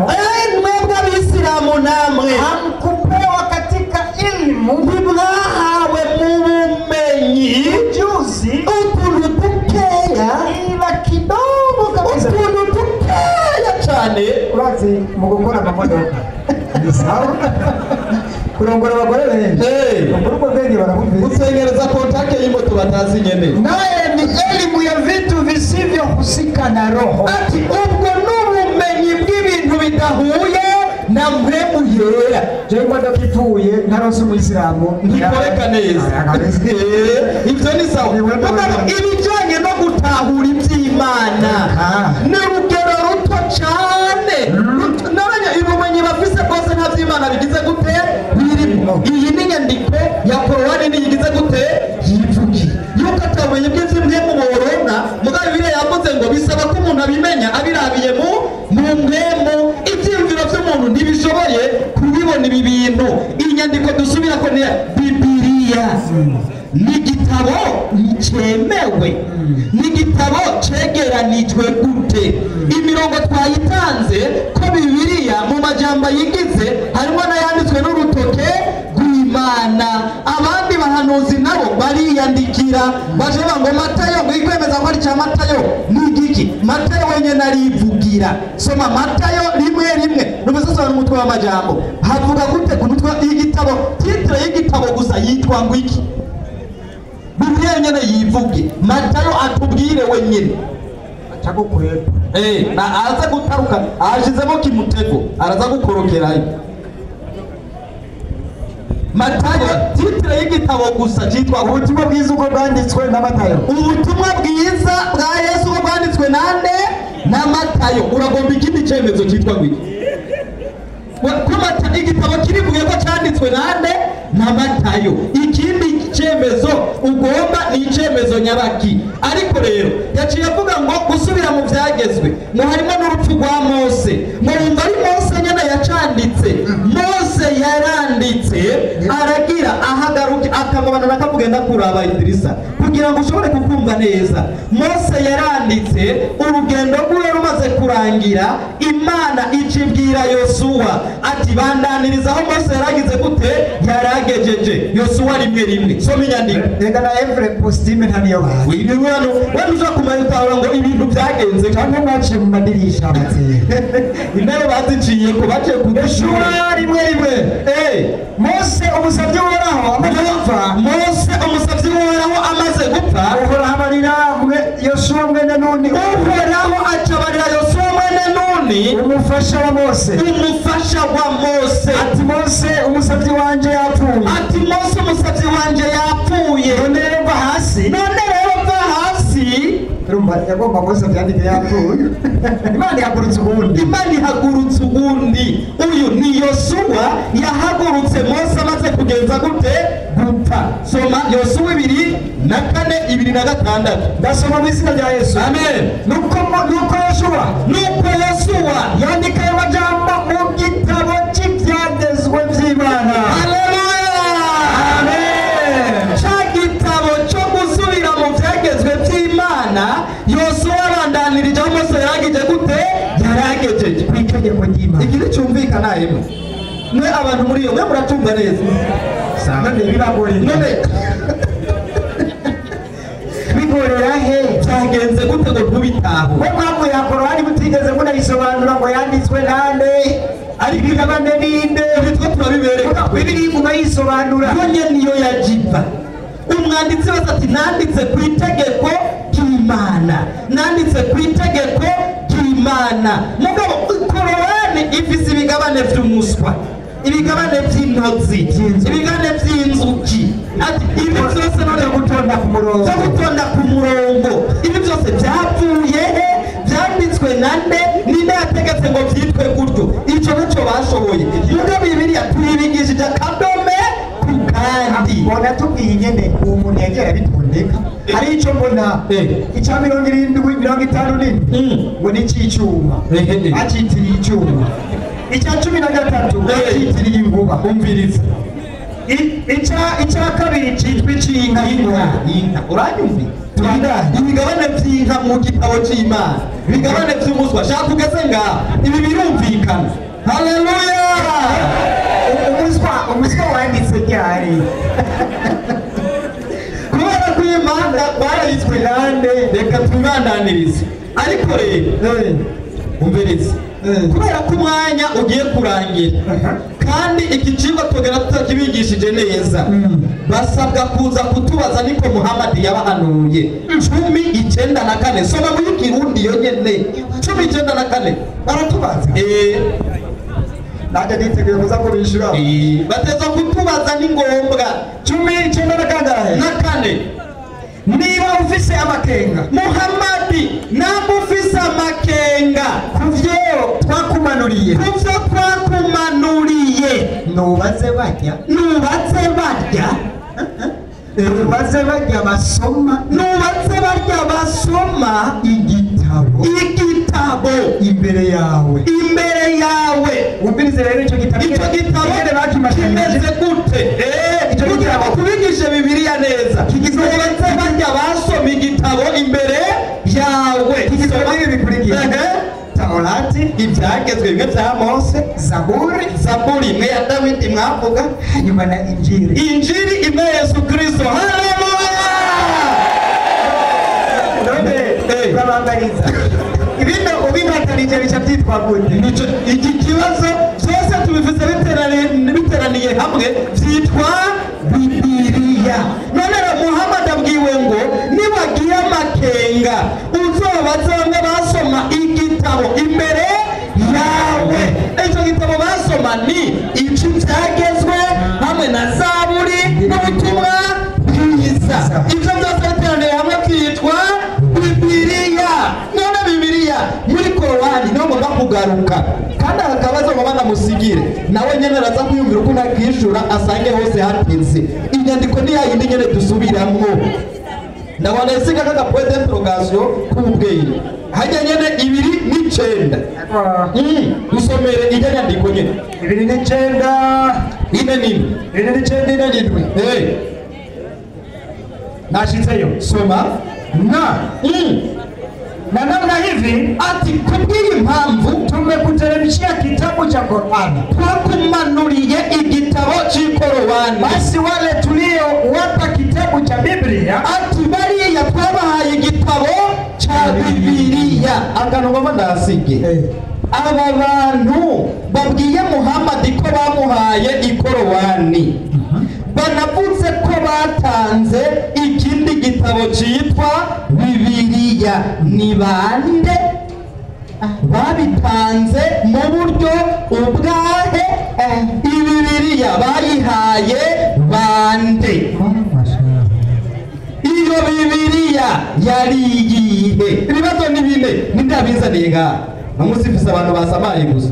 Mwebwe abisilamu namwe, hamkupewa katika ilmu ntimwahawe mu bumenyi ujuzi utuntu dukeya, ila kidogo kabisa. Utuntu dukeya cane. Urazi mu gukora amamodoka ni sawa, kurongora abagore benshi, ubwo ubwo bwenge barabufise. Gusengereza kontake y'imoto batazi nyene. Naye ni elimu ya vitu visivyohusika na roho. Ati ubwo n'ubumenyi bw'ibintu bidahuye na mpemu yera. Jewe imodoka ipfuye ntaronse umuyisilamu Ntikoreka neza. Ibyo ni sawa. Mugabo ibijyanye no gutahura iby'Imana ni urugero ruto cyane. Nabanya ubumenyi bafise bwose nta by'Imana bigize gute birimo. Iyi ni inyandiko ya Korowani niyigize gute yivugiye yuko atabumenyi bw'iby'impemu boronka. Mugabo Bibiliya yavuze ngo bisaba ko umuntu abimenya abirabiye mu mpemu. Ibyiyumviro by'umuntu ntibishoboye kubibona ibi bintu. Iyi nyandiko dusubira ko ni Bibiliya, ni igitabo cyemewe, ni igitabo cegeranijwe gute? Imirongo twayitanze ko Bibiliya mu majambo ayigize harimo n'ayanditswe n'urutoke rw'Imana, abandi bahanuzi nabo. Ariyandikira baje ngo Matayo, ngo ikwemeza ko ari cya Matayo ni igiki? Matayo wenyine arivugira. Soma Matayo 1:1 n'umusozi n'umutwe w'amajambo. Havuga gute ku mutwe y'igitabo? Titre y'igitabo gusa yitwa ngo iki? Bibiliya nyene yivuge. Matayo atubwire wenyine. Acagukweba. Na araza gutaruka, ashizemo kimutego, araza gukorokerayo. Matayo titre y'igitabo gusa cyitwa Ubutumwa bwiza uko bwanditswe na Matayo. Ubutumwa bwiza bwa Yesu uko bwanditswe nande? Na Matayo. Uragomba ikindi cyemezo cyitwa ngo iki? Ko Matayo igitabo kirivuge ko cyanditswe nande? Na Matayo. Ikindi cyemezo ugomba ni icyemezo nyabaki. Ariko rero yaciye avuga ngo gusubira mu byagezwe ngo harimo n'urupfu rwa Mose, ngo wumva ari Mose nyene yacanditse. Mose yaranditse aragira ahagaruke akamubana nakavugenda kuraba Idrisa kugira ngo ushobore kukumva neza. Mose yaranditse urugendo rwe rumaze kurangira, Imana icibwira Yosuwa ati bandaniriza aho Mose yaragize gute? Yaragejeje. Yosuwa 1:1. Soma inyandiko. Reka na Evre Postime ntaniyo bazi. Wibirwano wewe kumenya utahura ngo ibintu byagenze cyangwa baciye mu madirisha batse. Intebe baziciye ko baciye ku Yosuwa 1:1. Mose umusavyi w'Uhoraho amaze gupfa. Mose umusavyi w'Uhoraho amaze gupfa, Uhoraho abarira Yosuwa mwene Nuni. Uhoraho acabarira Yosuwa mwene Nuni, umufasha wa Mose. Umufasha wa Mose. Ati Mose umusavyi wanje yapfuye. Ati Mose umusavyi wanje yapfuye. None rero va hasi. None rero va hasi. Urumva yagomba Mose avyandike yapfuye. Imana ihagurutse ubundi. Imana ihagurutse ubundi. Uyu ni Yosuwa yahagurutse Mose amaze kugenza gute? Gupfa. Soma Yosuwa 2:4 2:6. Ndasoma mu izina rya Yesu. Amen. Nuko Yosuwa, nuko Yosuwa yandika ayo majambo mu gitabo cy'ibyagezwe by'Imana. Haleluya. Amen. Cya gitabo cyo gusubira mu byagezwe by'Imana, Yosuwa abandanirije aho Mose yaragije gute? Yaragejeje. Ku itegeko ry'Imana. Iki nticyumvikana yemwe. Mwe abantu muri iyo mwe muratumva neza. None biragorera. None bigorera he? Cyagenze gute ngo ntubitaho? We mpamvu ya Korani mutigeze munayisobanura ngo yanditswe nande? Ariko imigabane ninde? Ibi two turabibereka. Bibiliya iguma yisobanura. Yo nyene niyo yajiva. Umwanditsi wese ati nanditse ku itegeko ry'Imana. Nanditse ku itegeko ry'Imana. Mugabo Korani ifise ibigabane vy'umuswa, ibigabane by'intozi, ibigabane by'inzuki. Ati ibi byose none gutonda ku murongo. Cyo gutonda ku murongo. Ibi byose byapfuye he? Byanditswe nande? Ninde yategetse ngo byitwe gutyo? Ico nico bashoboye. Mugabo Bibiliya tuyibigishije akadome ku kandi. Mbona tubwiye nyene uwo muntu yagiye arabitondeka. Hari ico mbona ica 70 57 ngo ni ic'icyuma. Acitiriye icyuma. Icya 13 acitiriye inkuba. Umviriza. Icya kabiri cyitwa icy'inka. Inka. Uranyumva? Ibigabane by'inka mu gitabo cy'Imana, ibigabane by'umuswa. Shaka ugeze ngaha, ibi birumvikana. Haleluya. Umuswa wanditse ryari? Kubera ko Imana barayitswe nande, reka tubibandanirize. Ariko rero umvirize, kubera ko umwanya ugiye kurangira kandi iki cigwa tugera tutakibigishije neza, basabwa kuza kutubaza niko Muhammad yabahanuye. 10:94. Soma muri Kirundi yo nyene. 10:94. Baratubaza. Nanjye niteguye kuza kubishura. Bateza kutubaza ni ngombwa. 19 na kangahe? Na kane. Niba ufise amakenga, Muhammad namba ufise amakenga kuvyo twakumanuriye, kuvyo twakumanuriye, nubaze barya, nubaze barya, nubaze barya basoma, nubaze barya basoma igitabo, igitabo imbere yawe, imbere yawe. Wumvirize rero ico gitabo, ico gitabo kimeze gute? Kugira ngo tubigishe Bibiliya neza, nubaze barya basoma igitabo imbere yawe. Kigizwe n'ibi bikurikira: Taurati, ibyagezwe bimwe bya Mose, Zaburi, Zaburi imwe ya Dawidi mwavuga, hanyuma na Injili, Injili imwe ya Yesu Kristo. Haleluya. Urabangariza ibino ubingatanije bica byitwa gute? Nico iki kibazo byose tubivuze biteraniye hamwe byitwa Bibiliya. None rero Muhammad abwiwe ngo nibagira amakenga uzobaze bamwe basoma igitabo imbere yawe. Icyo gitabo basoma ni ici byagezwe hamwe na Zaburi n'ubutumwa bwiza. Ibyo byose biteraniye hamwe byitwa Bibiliya. None Bibiliya muri Korowani niho ngomba kugaruka, kandi aka kabazo ngomba ndamusigire nawe nyene araza kwiyumvira uko nakishura asange hose hateze. Inyandiko ni yayindi nyene dusubiramwo. Ndabona isiga kaka point d'interrogation k'ubwenge hajya nyene 29. Dusomere ijya nyandiko nyene 29 47 29 47. Nashitseyo soma na na namna hivi ati kubw'iyi mpamvu tumekuteremshia kitabu cha Qur'ani, twakumanuriye igitabo cy'ikorowani. Basi wale tuliowapa kitabu cha Biblia, ati bariya twabahaye igitabo cha Bibiliya. Akantu ngomba ndasige, aba bantu babwiye Muhammad ko bamuhaye ikorowani, banavuze ko batanze ikindi gitabo cyitwa Bibiliya. Ni bande babitanze mu buryo ubwahe? Bibiliya bayihaye bande? Iyo Bibiliya yari iyihe? Ibibazo ni bine, ninde yabizaniye ngaha? Namusifise abantu basamaye gusa.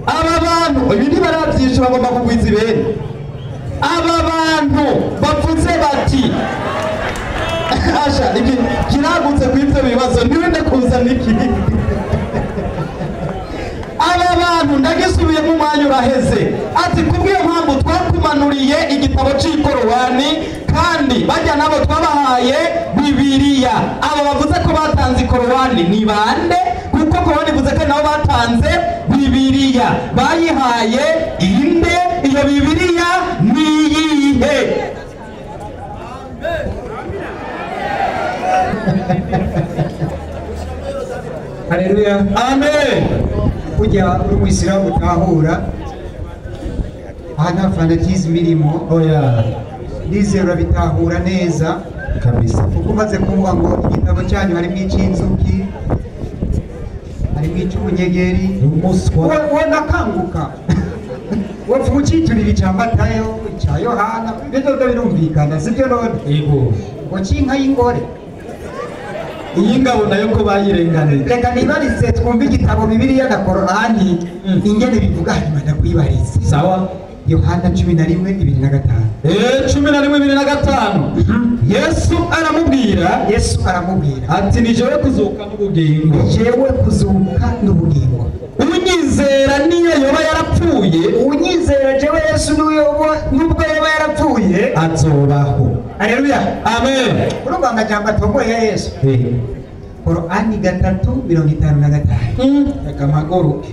Aba bantu ibi ntibarabyisha, bagomba kugwiza ibene. Aba bantu bavuze bati asha iki kiragutse ku ivyo bibazo niwende kuzana ikindi. Aba bantu ndagisubiyemo umwanya uraheze. Ati kubw'iyo mpamvu twakumanuriye igitabo c'ikorowani, kandi bajya nabo twabahaye Bibiliya. Aba bavuze ko batanze ikorowani ni bande? Kuko korowani ivuze ko nabo batanze Bibiliya. Bayihaye inde? Iyo Bibiliya ni iyihe? Haleluya. Amen. Kujya uri umuyisilamu utahura aha nta fanatisme irimo. Oya. Ndizera urabitahura neza kabisa. Kuko umaze kumva ngo igitabo cyanyu harimo icy'inzuki, harimo icy'ubunyegeri, umuswa wanakanguka wapfa uciturira icya Matayo, icya Yohana, ibyo byose birumvikana, sibyo none? Yego. Ngo cy'inka y'ingore, iyi ngabo nayo ko bayirenganije. Reka nibarize twumve igitabo Bibiliya na Korani ingene bivuga, hanyuma ndakwibarize. Sawa. Yohana 11:25. 11:25. Yesu aramubwira, Yesu aramubwira ati ni jewe kuzuka n'ubugingo. Ni jewe kuzuka n'ubugingo. Unyizera niyo yoba yarapfuye, unyizera jewe Yesu nubwo yoba yarapfuye azobaho. Haleluya. Amen. Urumva amajambo atomboye ya Yesu. Korani 3:55. Reka mpaguruke.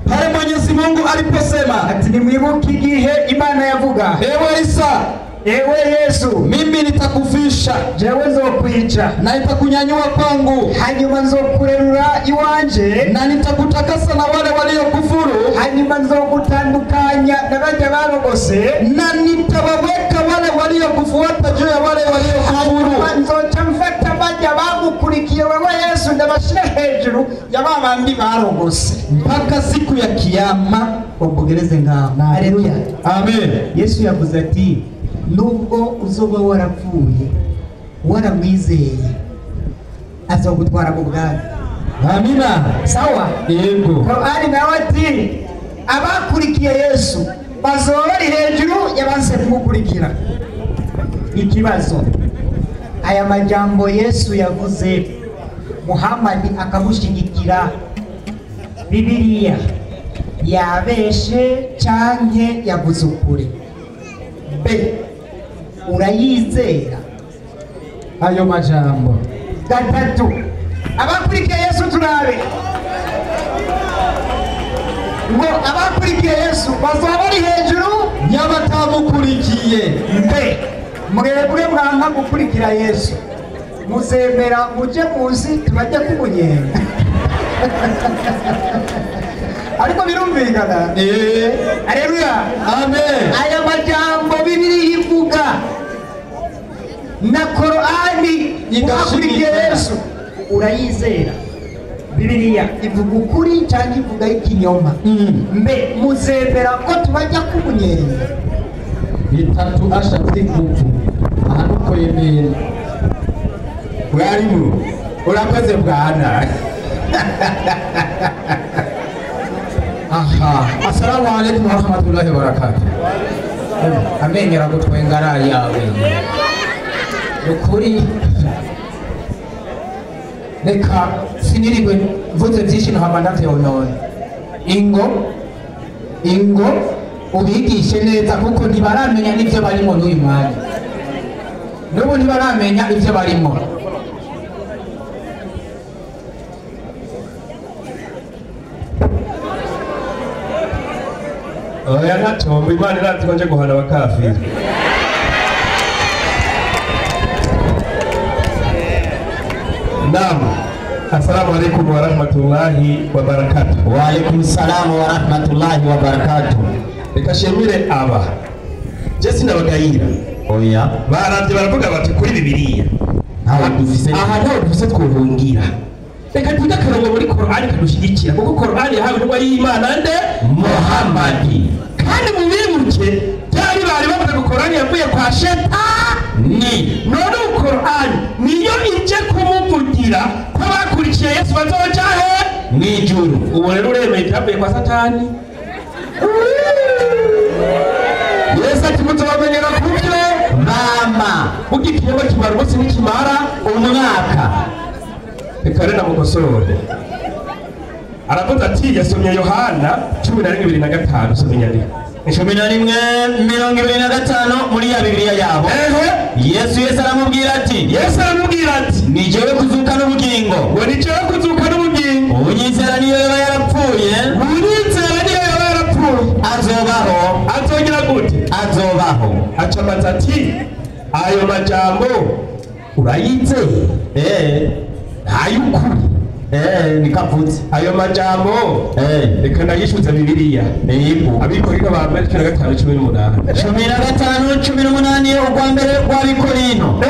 Pale Mwenyezi Mungu aliposema, ati nimwibuke igihe Imana yavuga, ewe Isa, ewe Yesu, mimi nitakufisha, jewe nzokwica, na nitakunyanyua kwangu, hanyuma nzokurerura iwanje, na nitakutakasa na wale waliokufuru, hanyuma nzogutandukanya na bajya barogose, na nitawaweka wale waliokufuata juu ya wale waliokufuru, hanyuma nzoca mfata bajya bagukurikiye wewe Yesu ndabashira hejuru ya babandi barogose mpaka siku ya kiyama. Ombogereze ngaho. Haleluya. Amen. Yesu yavuze ati nubwo uzoba warapfuye waramwizeye azogutwara mu bwami. Amina. Sawa? Yego. Korani nawe ati abakurikiye Yesu bazoba bari hejuru y'abanse kumukurikira. Ikibazo, aya majambo Yesu yavuze Muhammad akamushigikira, Bibiliya yabeshe canke yavuze ukuri? B, urayizera ayo majambo? Gatatu, abakurikiye Yesu turabe ngo abakurikiye Yesu bazoba bari hejuru y'abatamukurikiye. Mbe mwebwe mwanka gukurikira Yesu, Muzemera muje munsi tubajya kumunyenga. Ariko birumvikana. Haleluya. Amen. Aya majambo Bibiliya ivuga na Korani wakurikiye Yesu urayizera. Bibiliya ivuga ukuri cyangwa ivuga ikinyoma? Mbe muzemera ko tubajya kumunyenga? Bitatu ashatse gupfu aha nuko yemera. Mwarimu urakoze bwana. Aha, assalamu alaikum warahmatullahi wabarakatuh. Amenyera gutwenga ari yawe. Nukuri reka sinirigwe mvuze byinshi ntahama ndavyonona. Ingo ubigishe neza kuko ntibaramenya n'ivyo barimo n'uyu mwanya. N'ubu ntibaramenya ivyo barimo. Oya ntatomba Imana irazi ko nje guhana abakafiri. Naam. Assalamu alaikum wa rahmatullahi wa barakatuh. Wa alaikum salam wa rahmatullahi wa barakatuh. Reka shemire aba. Je sinabagayira. Oya. Baravye baravuga bati kuri Bibiliya. Ntawe dufise. Aha ntawe dufise twohungira. Reka tuvuge akarongo muri Korani kadushigikira kuko Korani yahawe intumwa y'Imana nde Muhammadi. Kandi mubibuke byari bari bavuga ko Korani yavuye kwa Shetani. None Korani niyo ije kumuvugira ko bakurikiye Yesu bazoja he mwijuru. Ubu rero uremeye ibyavuye kwa Satani. Yesu ati muzobamenyera kubyo mama. Burya ikinyoma kimara umunsi ntikimara umwaka. Reka rero namukosore. Aravuze ati yasomye Yohana 11:25 usomye inyandiko. 11:25 muri ya Bibiliya yabo. Yesu aramubwira ati Yesu aramubwira ati ni jewe kuzuka n'ubugingo. Ngo ni jewe kuzuka n'ubugingo. Unyizera niyo yaba yarapfuye. Unyizera niyo yaba yarapfuye. Azobaho. Azogira gute? Azobaho. Aca ati ayo majambo urayizeye? Ntayukuri. Nikavutse. Ayo majambo reka ndayishuze Bibiliya. Abikorino ba mbere 15:18. 15:18 urwa mbere rw'Abikorino.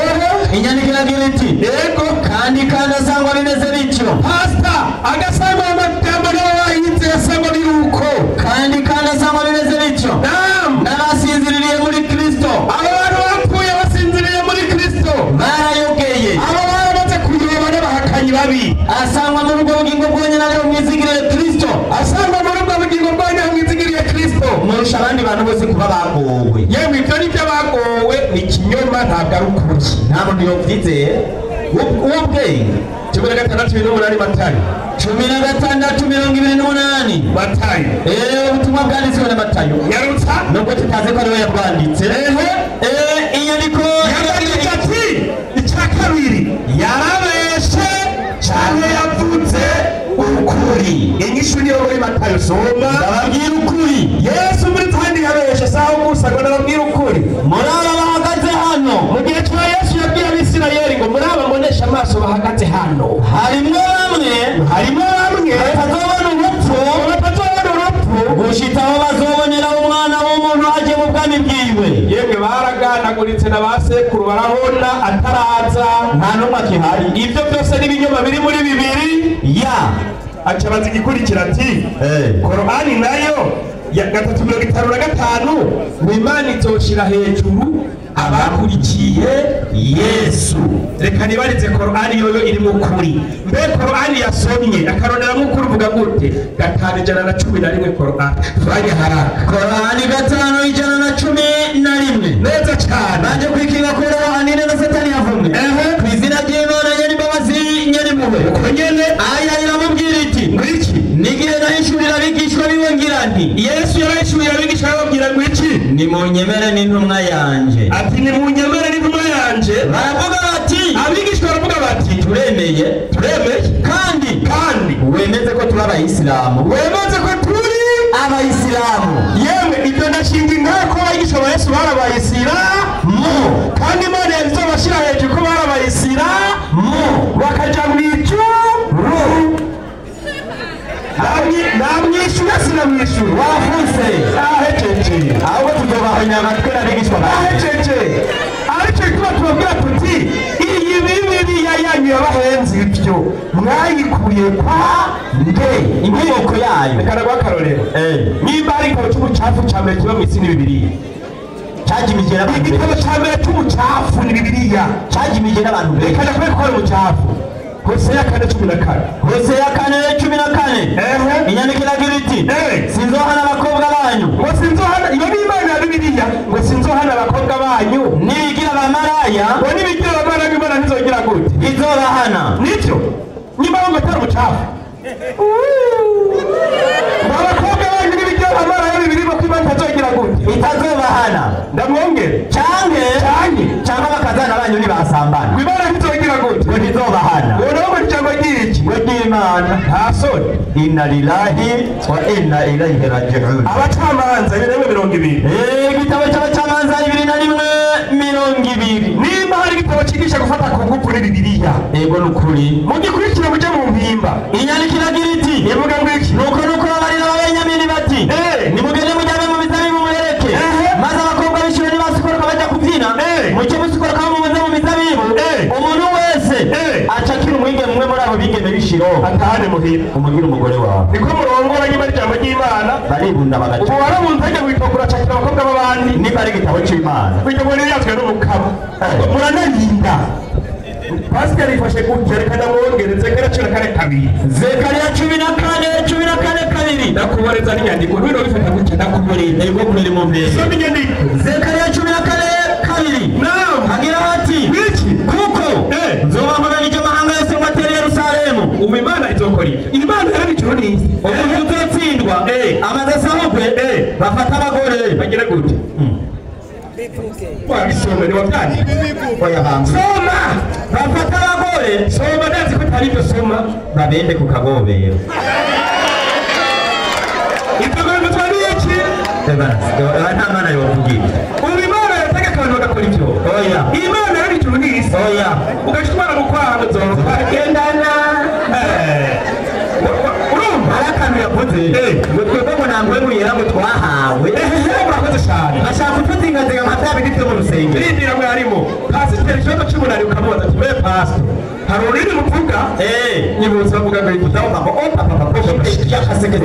Inyandiko iragira iti yego kandi asangwa bimeze bityo. Pastor agasangwa amajambo niyo wayizeye asangwa biri uko. Kandi asangwa bimeze bityo. N'abasinziriye muri Kristo. Abo bantu bapfuye basinziriye muri Kristo barayogeye. Abo baramaze kuyoba n'abahakanyi babi. Asangwa muri ubwo bugingo bwonyine ariho mwizigiriye Kristo. Asangwa muri ubwo bugingo bwonyine aho mwizigiriye Kristo. Murusha abandi bantu bose kuba bagowe. Yemwe ibyo ni byo bagowe ni ikinyoma ntabwo ari ukuri. Nta muntu yovyizeye uw'ubwenge. 16:28 Matayo. 16:28 Matayo. Ubutumwa bwanditswe na Matayo. Nyarutsa nubwo tutazi ko ariwe yabwanditse. Inyandiko yanditse ati icya kabiri yarabeshe cyane yavutse ukuri. Inyishu niyo muri Matayo soma. Ndababwira ukuri. Yesu muri twandi yabeshe saho gusa ngo ndababwira ukuri. Muri aba bahagaze hano mu gihe cya Yesu yabwiye Abisirayeli ngo muri aba mbonesha amaso bahagaze hano harimwo bamwe batazobona urupfu gushita aho bazobonera umwana w'umuntu aje mu bwami bwiwe. Yemwe baraganaguritse na ba sekuru barahona ataraza nta n'umwe akihari. Ibyo byose n'ibinyoma biri muri bibiri ya aca baza igikurikira ati Korani nayo ya 3:55 ngo Imana izoshira hejuru abakurikiye Yesu. Reka nibarize Korani yoyo iri mu kuri. Mbe Korani yasomye akaronera mu kuri uvuga gute? 511 Korani. Fanya haraka. Korani 511. Neza cyane. Baje kwikinga Korani na Satani yavumwe. Ku izina ry'Imana nyir'imbabazi nyir'impuhwe. Uko nyene aya iramubwira iti ngwiki n'igihe nahishurira abigishwa biwe ngira nti Yesu yarahishurira abigishwa bababwira ngwiki nimunyemere n'intumwa yanje. Ati nimunyemere n'intumwa yanje. Baravuga bati abigishwa baravuga bati turemeye kandi wemeze ko turi abayisilamu. Wemeze ko turi abayisilamu. Yemwe ibyo ndashinga intahe ko abigisha ba Yesu bari abayisilamu kandi Imana yazobashyira hejuru ko bari abayisilamu. mw'ijuru Wafuse. Ahejeje. Ahubwo tuzobahonya amatwi n'abigishwa bawe. Ahejeje. Ariko tuba tubabwira tuti iyi Bibiliya yanyu yabahenze ibyo mwayikuye kwa nde? Inkomoko yayo. Reka naguhe akarorero. Nimba hari igitabo cy'ubucafu cya mbere kiba mu isi ni Bibiliya. Cajimije n'abantu benshi. Igitabo cya mbere cy'ubucafu ni Bibiliya. Cajimije n'abantu benshi. Reka ndakwereke ko ari ubucafu. Hoseya 4:14. Hoseya 4:14. Inyandiko iragira iti sinzohana abakobwa banyu. Ngo sinzohana, iyo ni Imana ya Bibiliya, ngo sinzohana abakobwa banyu. Nibigira abamaraya. Ngo nibigira abamaraya Imana ntizogira gute? Izobahana. Nibyo. Niba ngo atari ubucafu. Ngo abakobwa banyu nibigira abamaraya Bibiliya ko Imana itazogira gute? Itazobahana. Ndamwongere. Canke abakazana banyu nibasambana. Ngo Imana ntizogira gute? Ngo ntizobahana. Ngo naho ijambo ry'iki? Ngo ry'Imana. Nta soni. Inna lillahi wa inna ilayhi raji'un. Abacamanza 21:20. Igitabo cy'abacamanza 21:20. Nimba hari igitabo cyigisha gufata ku ngufu ni Bibiliya. Yego nukuri. Mugikurikire mujye mu mpimba. Inyandiko iragira iti ivuga ngo iki? Nuko nuko babarira ababenyamini bati nimugende mujyane mu mizabibu murereke. Maze abakobwa b'Ishuheli nibasukoroka bajya kubyina. Mucyo musukoroka mubuze mu mizabibu. Umuntu wese acakira umwigeme umwe muri abo bigeme b'Ishiro. Atahane muhira. Umugire umugore wawe. Niko murongora nyuma y'ijambo ry'Imana. Baribunda bagaca. Ubu warabunze ajya witokura acakira abakobwa b'abandi. Niba ari igitabo cy'Imana. Witokura niyo n'umukama. Muranarinda. Pasiteri ifashe gutya reka ndamwongere Zekariya 14:2. Zekariya 14:14:2. Ndakubareza n'inyandiko ntwino bifata gutya ndakubareza. Yego kuri mu mbere. Soma inyandiko. Zekariya 14:2. Naam. Hagira hati Wiki. Kuko nzobahorana amahanga yose ngo atere Yerusalemu. Ubu Imana izokora ibyo. Imana yari ijuru n'isi. Umuntu uzotsindwa amaze asahugwe bafata abagore bagira gute? Wabisoma ni wabyanditse. Oya banzu. Soma! Bafata abagore. Soma ndazi ko atari ibyo soma. Babende ku kagobero. Ibyo bivuzwa n'iki? Nta mana yovugira. Ubu Imana yategeka abantu bagakora ibyo. Oya. Imana yari ijuru n'isi. Oya. Ugaca umwana mu kwaha nzokwagendana. Urumva? Hari akantu yavuze. Ngo twebwe ngo nta ngwemu yera ngo twahawe. Murakoze cyane. Bashaka kutuzingazinga nka bya bindi byo mu rusengero. Rindira mwarimu. Pasiteri ikibazo cy'umunani ukamubaza ati mbe pastor hari ururimi muvuga? Nyibutsa bavuga ngo Utaomba ngo oh papa papa yakaseke.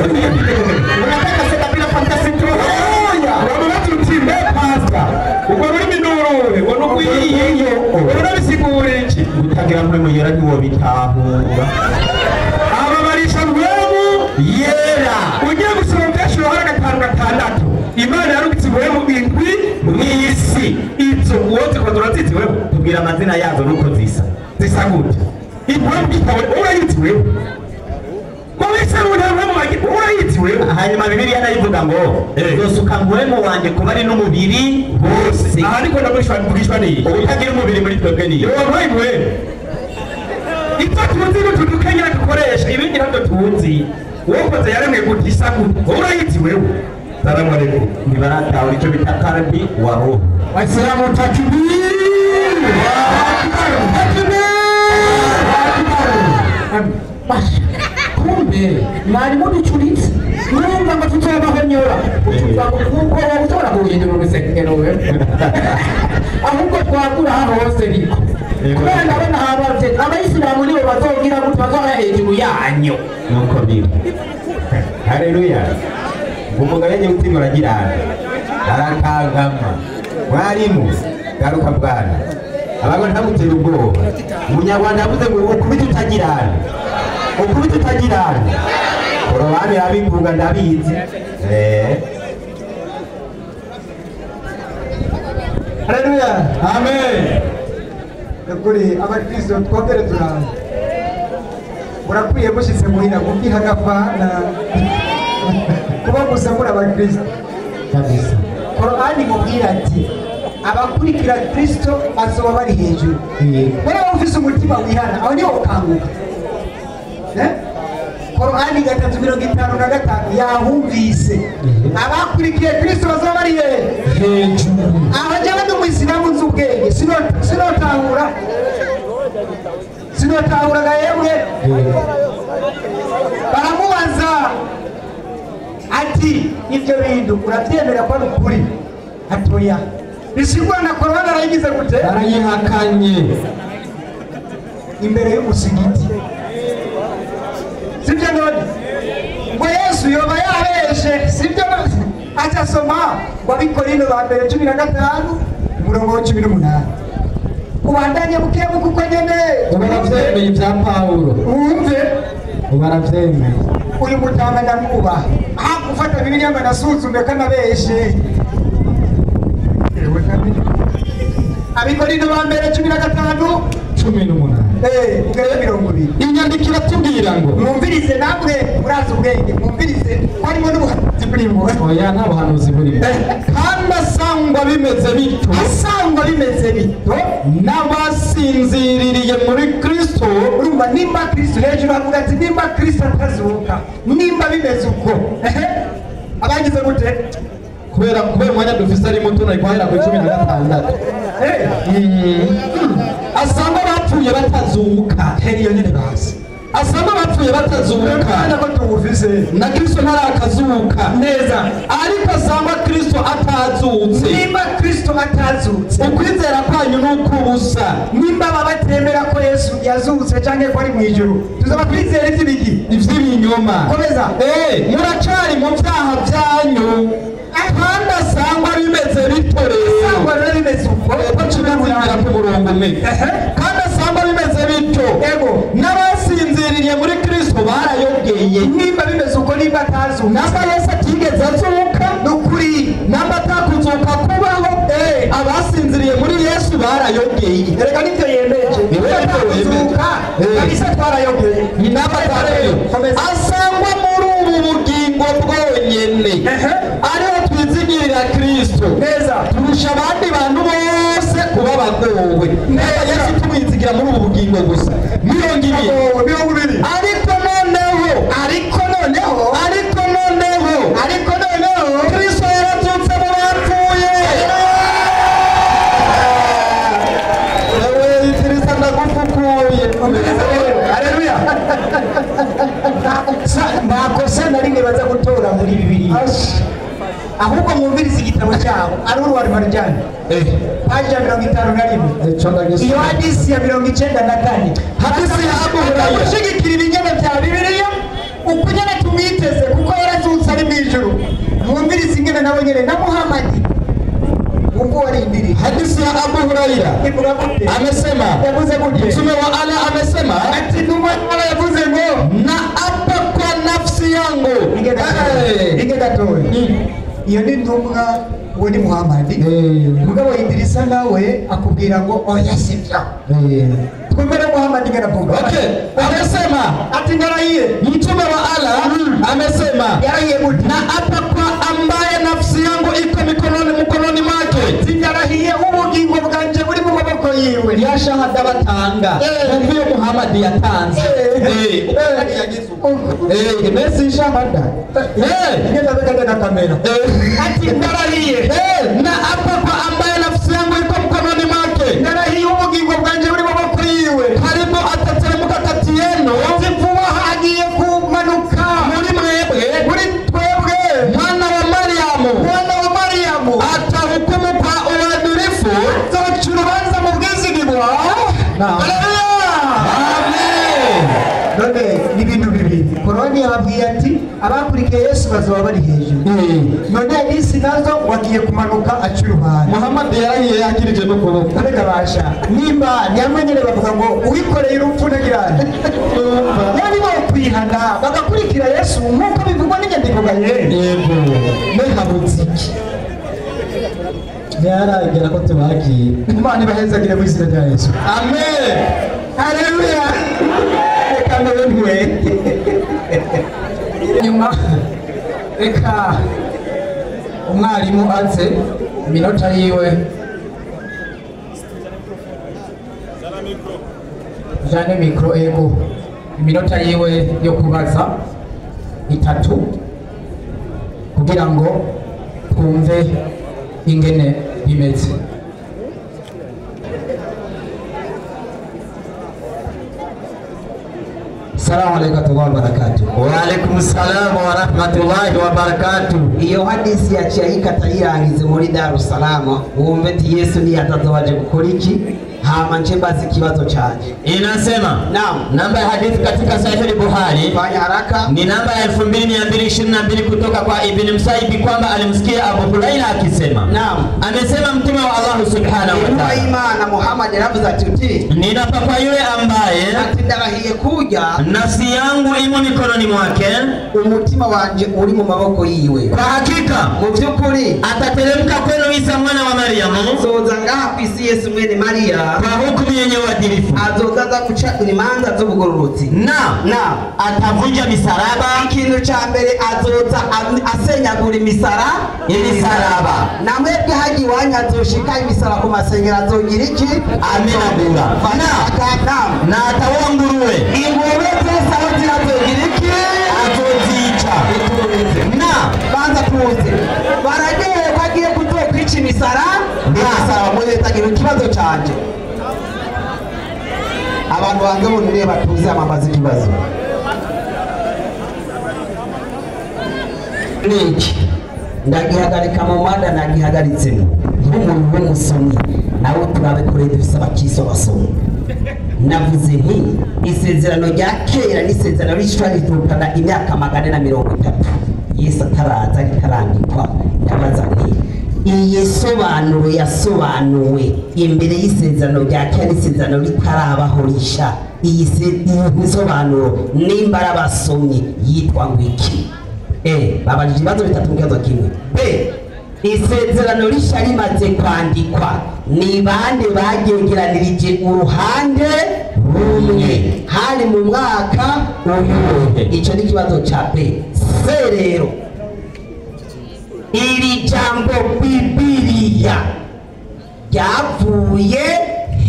Unataka seka bila fantasy tu. Oya. Uramubaza uti mbe pastor ubwo rurimi ni uruhe? Ngo ni urw'iyiyo. Urabisigura iki? Utagira muri muyera ntiwobitahura. Ababarisha ngwemu yera. Ugiye gusoma byinshi uruhare 5:6. Imana yarungitse ingwemu 7 mw'isi. Izo uwo zikora urazizi wewe? Tubwira amazina yazo nuko zisa. Zisa gute? Ingwemu gitabo urayizi wewe? Wabise n'umuntu urayizi wewe? Hanyuma Bibiliya nayivuga ngo zosuka ngwemu wanjye kuba ari n'umubiri wose. Aha niko ndamwishwa ni. Utagira umubiri muri twebwe ni. Wabaye ingwemu. Ibyo tuzi n'utuduke nyine dukoresha ibindi ntabyo tuzi. Uwakoze yaremwe gute isa gute? Urayizi wewe? Salamu alaikum. Ntibaratahura icyo bita karbi wa roho. Waislamu takbir! Takbir! Basha. Kumbe mwari muducuritse murumva ngo tuzobahonyora ucuva ngo kuko wowe ushobora kuwuhindura urusengero wewe ahubwo twagura hano hose riko kubera ndabona habavye abayisilamu nibo bazogira gute bazoha hejuru yanyu nuko biri. Haleluya. Umugabo yagiye gutsindwa aragirana arakankama. Mwarimu garuka bwana. Abagore ntagutera ubwoba. Umunyarwanda yavuze ngo ukubite utagirana. Ukubite utagirana. Korowani yabivuga ndabizi. Haleluya. Amen. Ukuri abakristo twongere turanga. Murakwiye mushize muhira mukiha gafana. Kuba gusa muri abakristo. Kabisa. Korani mubwira ati abakurikira Kristo bazoba bari hejuru. Bari bafise umutima wihana aho niho ukanguka. Korani 3:55 yahumvise abakurikiye Kristo bazoba bari hejuru. Aho jewe ndi umuyisilamu nzi ubwenge sinotahura sinotahura yemwe. Baramubaza ati Ati ibyo bintu urabyemera ko ari ukuri? Atoya. Bisigwa na Korani arayigize gute? Arayihakanye imbere y'umusigiti. Sibyo none? Ngo Yesu yoba yabeshe, sibyo? Aca soma ngo Abakorinto ba mbere 15 umurongo wa 18. Ubandanye buke buke uko nyene. Baravyemeye ibya Pawulo. Wumve. Baravyemeye. Uyu mutanga ndamubaha. Aha gufata Bibiliya ngo nasuzume ko nabeshe. Abakorinto ba mbere 15 18. Ugere 20. Inyandiko iratubwira ngo mwumvirize namwe murazi ubwenge, mwumvirize ko harimo n'ubuhanuzi burimo. Oya, nta buhanuzi burimo. Kandi asangwa bimeze bityo, asangwa bimeze bityo n'abasinziririye muri Kristo. Urumva nimba Kristo hejuru avuga ati nimba Kristo atazuka, nimba bimeze uko, abagize gute? Kubera umwanya dufise ari muto nari kwahera kuri 16. Asangwa bapfuye batazuka. Heriyo nyene basi. Asangwa bapfuye batazuka. Ko tuwufise. Na Kristo ntarakazuka. Neza. Ariko asangwa Kristo atazutse. Nimba Kristo atazutse, ukwizera kwanyu nukubusa. Nimba babatemera ko Yesu yazutse canke ko ari mu ijuru, tuzaba twizera ivy'ibiki? Ivy'ibinyoma. Komeza. Muracari mu vyaha vyanyu. Kandi asangwa bimeze bityo rero. Asangwa rero bimeze uko. Ku murongo umwe. Kandi asangwa bimeze bityo. Ego. N'abasinziririye muri Kristo barayogeye. Nimba bimeze uko, nimba atazuka. Namba Yesu atigeze azuka, nukuri. Namba atakuzuka kubaho, abasinziriye muri Yesu barayogeye. Erega nivyo yemeje. Niwe atakuzuka, kabisa twarayogeye. Ni namba atarayo. Asangwa muri ubu bugingo bwonyene. Ariho twizigirira Kristo. Neza. Turusha abandi bantu bose kuba bagowe. Neza. Yesu tumwizigira muri ubu bugingo gusa. 20. 20. Ariko noneho, ariko noneho, ariko noneho, ariko noneho Kristo yarazutse mu bapfuye. Ewe Idrisa ndagufukuye. Haleluya. Nta kosa na rimwe baza gutora muri Bibiliya. Ahubwo mwumvirize igitabo cyabo ari uruwari marujyane. Paji ya 51. Iyo hadisi ya 94. Hadisi ya Abu Huraira. Gushigikira ibinyene bya Bibiliya uko nyene tumwiteze kuko yarazutse ari mu ijuru. Mwumvirize ingene nabo nyene na Muhammad. Mungu alindiri. Hadisi ya Abu Huraira amesema, Mtume wa Allah amesema, ati Mtume wa Allah yavuze ngo na apa kwa nafsi yangu. Inge gatoya. Iyo ni ntumwa uwo ni Muhammad. Mugabo Idrisa nawe akubwira ngo oya sivyo. Twumvire Muhammad ngana vuga. Okay. Amesema ati ndarahiye. Mtume wa Allah amesema yarahiye gute? Na apa kwa ambaye nafsi yangu iko mikononi mwake. Ndarahiye ubugingo bwanje buri mu maboko yiwe. Ya shahada batanga. Kumviye Muhammad yatanze. Messi shahada. Ngenda bekata na kamera. Ati ndarahiye. Na apa kwa ambaye nafsi yangu iko mkononi mwake. Ndarahiye ubugingo bwanje buri mu maboko yiwe. Karibu atateremuka kati yenu. Vuba hagiye kumanuka muri mwebwe, muri twebwe mwana wa Mariamu. Mwana wa Mariamu atahukumu kwa uadilifu, azoca urubanza mu bwizigirwa. Haleluya. Amen. None ni ibintu bibiri. Korani yababwiye ati abakurikiye Yesu bazoba bari hejuru. None hadisi nazo wagiye kumanuka aca urubanza. Muhammad yarahiye yakirije no kuboko. Areka basha nimba nyamwe nyene bavuga ngo uwikoreye urupfu ntagirane. Yari bokwihana bagakurikira Yesu nk'uko bivugwa n'inyandiko ga Yesu. Yego. Mehabutse iki? Byaragera ko tubakiye. Imana ibahezagire mu izina rya Yesu. Amen. Haleluya. Reka mbe ntwe. Nyuma reka umwarimu aze iminota yiwe. Jane mikro ego. Iminota yiwe yo kubaza 3 kugira ngo twumve ingene bimeze. Salamu alaykum wa barakatuh. Wa alaykum salam wa rahmatullahi wa barakatuh. Iyo hadisi yaciye ayikata muri Dar es Salaam, wumve ati Yesu ni atazobaje gukora iki? Hama nce mbaza ikibazo canje. Inasema naam, namba ya hadithi katika Sahih Bukhari, fanya haraka, ni namba ya 2222 kutoka kwa Ibn Musaib kwamba alimsikia Abu Huraira akisema, naam, amesema Mtume wa Allah Subhanahu wa Ta'ala, Imana Muhammad yaravuze ati ninapa kwa yule ambaye atindarahiye kuja nafsi yangu imo mikononi mwake, umutima wanje uri mu maboko yiwe, kwa hakika mu byukuri atateremka kwenu Isa mwana wa Mariamu, azoza ngaha kwisi Yesu mwene Maria kwa hukumu yenye uadilifu, azoza guca imanza z'ubugororotsi, na atavunja misaraba. Ikintu ca mbere azoza asenyagura imisaraba. Na mwebwe haji iwanyu azoshika imisaraba ku masengero azogira iki? Amenagura. Na ataua nguruwe, ingurube zose aho ziri azogira iki? Azozica. Na banza tuze bararyohewe ko agiye kuzokwica imisaraba. Muhetagira ikibazo canje. Abantu banze bunire batuze amambaza ikibazo. Niki ndagihagarika mu mada nagihagaritsemo nk'umuntu w'umusomyi, nawe turabe dufise abakiso basomyi. Navuze nti isezerano rya kera n'isezerano rishya ritukana imyaka 430 Yesu ataraza ritarandikwa. Ndabaza nti iyi sobanuro yasobanuwe imbere y'isezerano rya kera n'isezerano ritarabaho risha, iyi sobanuro nimba arabasomyi yitwa ngo iki? Babajije ibibazo bitatu mu kibazo kimwe. B, isezerano risha rimaze kwandikwa ni bande bagegeranirije uruhande rumwe, hari mu mwaka uyuhe? Ico ni ikibazo ca B. C rero, iri jambo Bibiliya ryavuye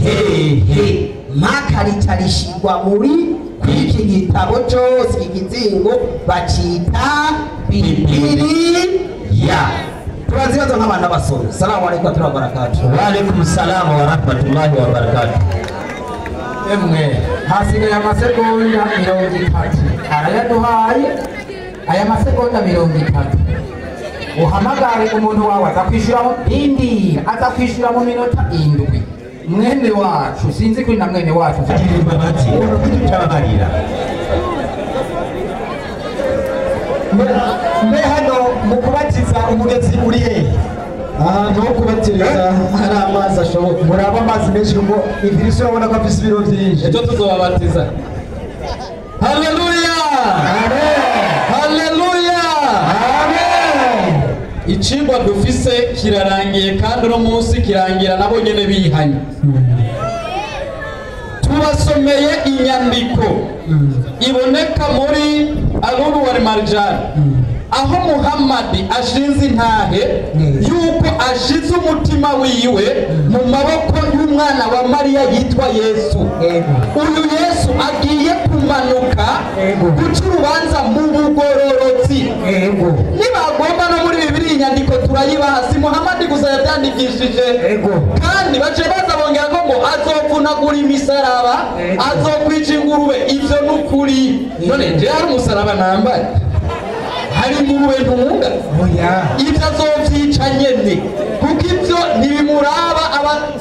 hehe mpaka ricarishirwa muri kw'iki gitabo cose, iki kizingo bacita Bibiliya. Turazibaza nk'abantu b'abasomyi. Salamu alaykum wa rahmatullahi wa barakatuh. Wa alaykum salam wa rahmatullahi wa barakatuh. Emwe hasigaye amasegonda 30, arayaduhaye aya masegonda 30. Uhamagare umuntu wawe aza kwishyura mu bindi, aza kwishyura mu minota 7. Mwene wacu sinzi kuri na mwene wacu mbe hano mu kubatiza umugezi uri hehe? Ahantu ho kubatiriza hari amazi ashoboka, muraba amazi menshi kuko Idirisa urabona ko afise ibiro byinshi. Ejo tuzobabatiza. Haleluya, haleluya, amen. Icigwa dufise kirarangiye kandi uno munsi kirangira nabo nyene bihanye. Tubasomeye inyandiko iboneka muri Al-Lulu wal Marjan, aho Muhammad ashinze intahe yuko ashize umutima wiwe mu maboko y'umwana wa Mariya yitwa Yesu. Uyu Yesu agiye kumanuka guca urubanza mu bugororotsi. Nibagomba no muri Bibiliya inyandiko turayibaha, si Muhammad gusa yabyandikishije. Kandi bace baza bongera ngo azovunagura imisaraba, azokwica ingurube. Ivyo n'ukuri. None je hari umusaraba nambaye, hari ingurube ntunga? Ibyo azovyica nyene, kuko ivyo ntibimuraba.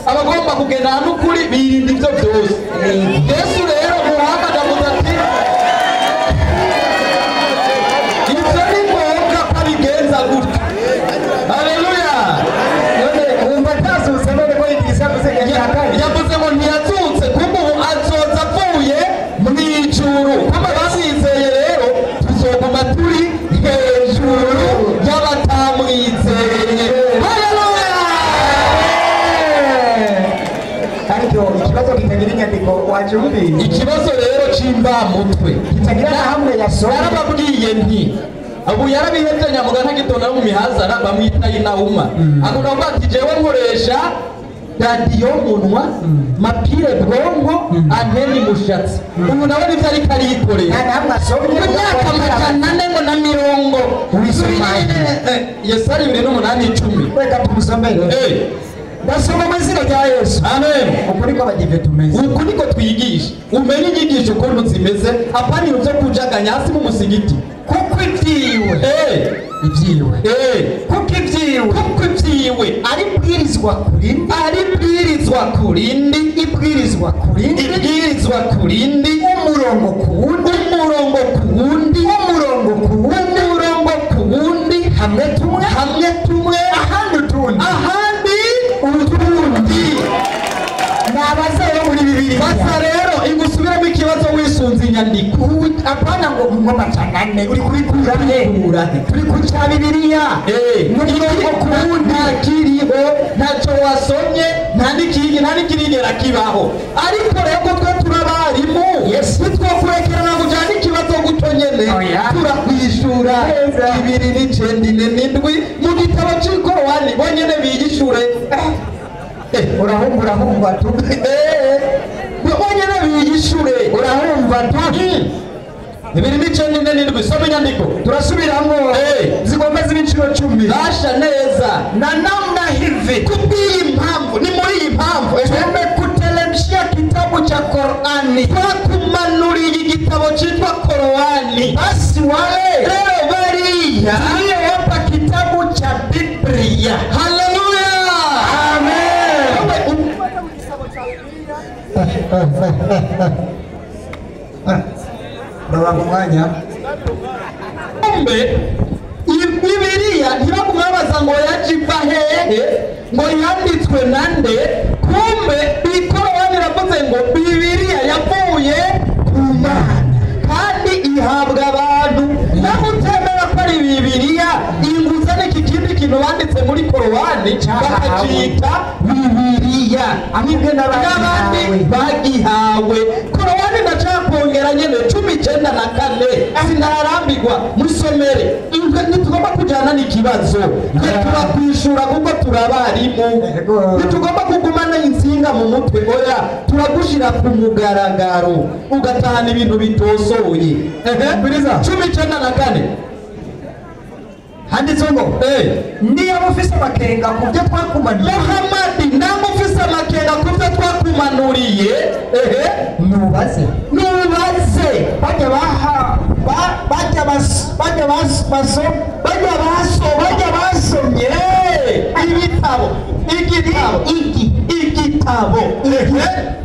Abagomba kugendana n'ukuri birinda ivyo vyose. Yesu rero Muhammad avuze ati ivyo ni ngombwa ko abigenza gutya. Haleluya. None wumva atazutse? None ko Idirisa yavuze yavuze ngo ntiyazutse, kuko ubu azoza avuye mw'ijuru. Kuko bamwizeye rero tuzoguma turi hejuru y'abatamwizeye. Haleluya. Ariko ikibazo kitagira inyandiko waje ubizi. Ikibazo rero c'imvamutwe kitagira na hamwe yasoma. Yarababwiye nti ubu yarabihevye nyamuga ntagitonda no mu mihazara bamwita Inawuma. Akunda kuvuga ati jewe nkoresha radiyo munwa, mapire bwonko, anteni mushatsi. Ubu nawe nivyo ariko arikorera. Nta Imyaka 440 Yesaya 28:10. Reka tumusomere. Ndasoma mu izina rya Yesu. Amen. Uku niko abadive tumeze. Uku niko twigisha. Umenye inyigisho ukuntu zimeze, apana ibintu byo kujaganya hasi mu musigiti. Kuko ibyiwe ibyiwe kuko ibyiwe kuko ibyiwe ari bwirizwa kurindi, ari bwirizwa kurindi, ibwirizwa kurindi, ibwirizwa kurindi, umurongo ku wundi, umurongo ku wundi, umurongo ku wundi, umurongo ku wundi, hamwe tumwe, hamwe tumwe, ahandi utundi, ahandi utundi. Nabaza rero muri Bibiliya. Basa rero ingusubiramo ikibazo wisunze inyandiko. Apana ngo ngo macanane uri kubikura he? Turi ku cya Bibiliya. Umurongo ku wundi ntakiriho, ntacyo wasomye, nta n'ikindi, nta n'ikirigera kibaho. Ariko rero ko twe turi abarimu, ntitwokurekerana ngo ujyane ikibazo gutyo nyene, turakwishura 2 9 4 7 mu gitabo cy'ikorowani bonyene biyishure. Urahumva urahumva tu. Bonyene biyishure. Urahumva tu. 2 9 4 7 soma inyandiko. Turasubiramo. Zigomba ziba inshuro 10. Basha neza. Na namna hivi. Kubw'iyi mpamvu, ni muri iyi mpamvu tumekuteremshia kitabu cha Qur'ani, twakumanuriye igitabo cyitwa Korowani. Basi wale rero bariya tuliyowapa kitabu cha Biblia. Haleluya, amen. Urabanga umwanya. Kumbe Bibiliya ntibakumwabaza ngo yajiva hehe, ngo yanditswe nande. Kumbe ikorowani iravuze ngo Bibiliya yavuye ku Mana kandi ihabwa abantu. Naho utemera ko ari Bibiliya, inguza n'iki kindi kintu banditse muri Korowani bakacita Bibiliya, n'abandi bagihawe. Korowani ndacakongera nyene 94 sinarambirwa, musomere. Ntitugomba kujyana n'ikibazo, twe turakwishura kuko turabarimu. Ntitugomba kugumana insinga mu mutwe, oya, turagushira ku mugaragaro ugatahana ibintu bitosoye. 94 handitswe ngo niba ufise amakenga ku byo twakumanuriye, Muhammad, namba ufise amakenga ku byo twakumanuriye, nubaze, nubaze bajya baha bajya bajya baso bajya baso bajya basomye ibitabo, igitabo, igitabo,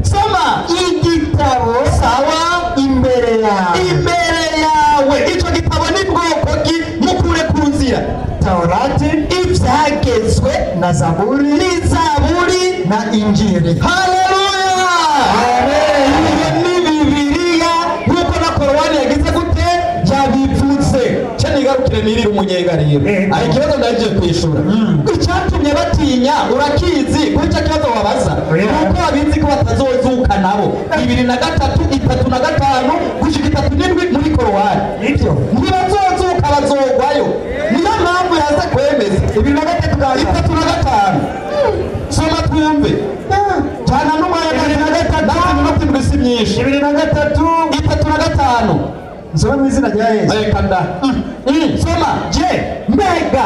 soma igitabo, sawa, imbere yawe, imbere yawe. Icyo gitabo ni bwoko ki? Mukure ku nzira. Taurati, ibyagezwe na Zaburi, n'Izaburi na Injili. Haleluya, amen. Iyo ni Bibiliya nk'uko na Korowani yagize gute yabivutse. Cyo nigarukire nirira umunyenga rero. Aho ikibazo ndagiye kwishura. Icyatumye batinya urakizi, kuri icyo kibazo wabaza nuko babizi ko batazozuka nabo. 2 na 3, 3 na 5 gushika 3 7 muri Korowani. Nibyo. Ntibazozuka, bazogwayo. Niyo mpamvu yaza kwemeza 2 na 3 3 na 5. Soma twumve. Cyana n'umwanya 2 na 3 nta minota si myinshi. 2 na 3 3 na 5. Nsoma mu izina rya Yesu. Reka nda. Soma. Je, mbega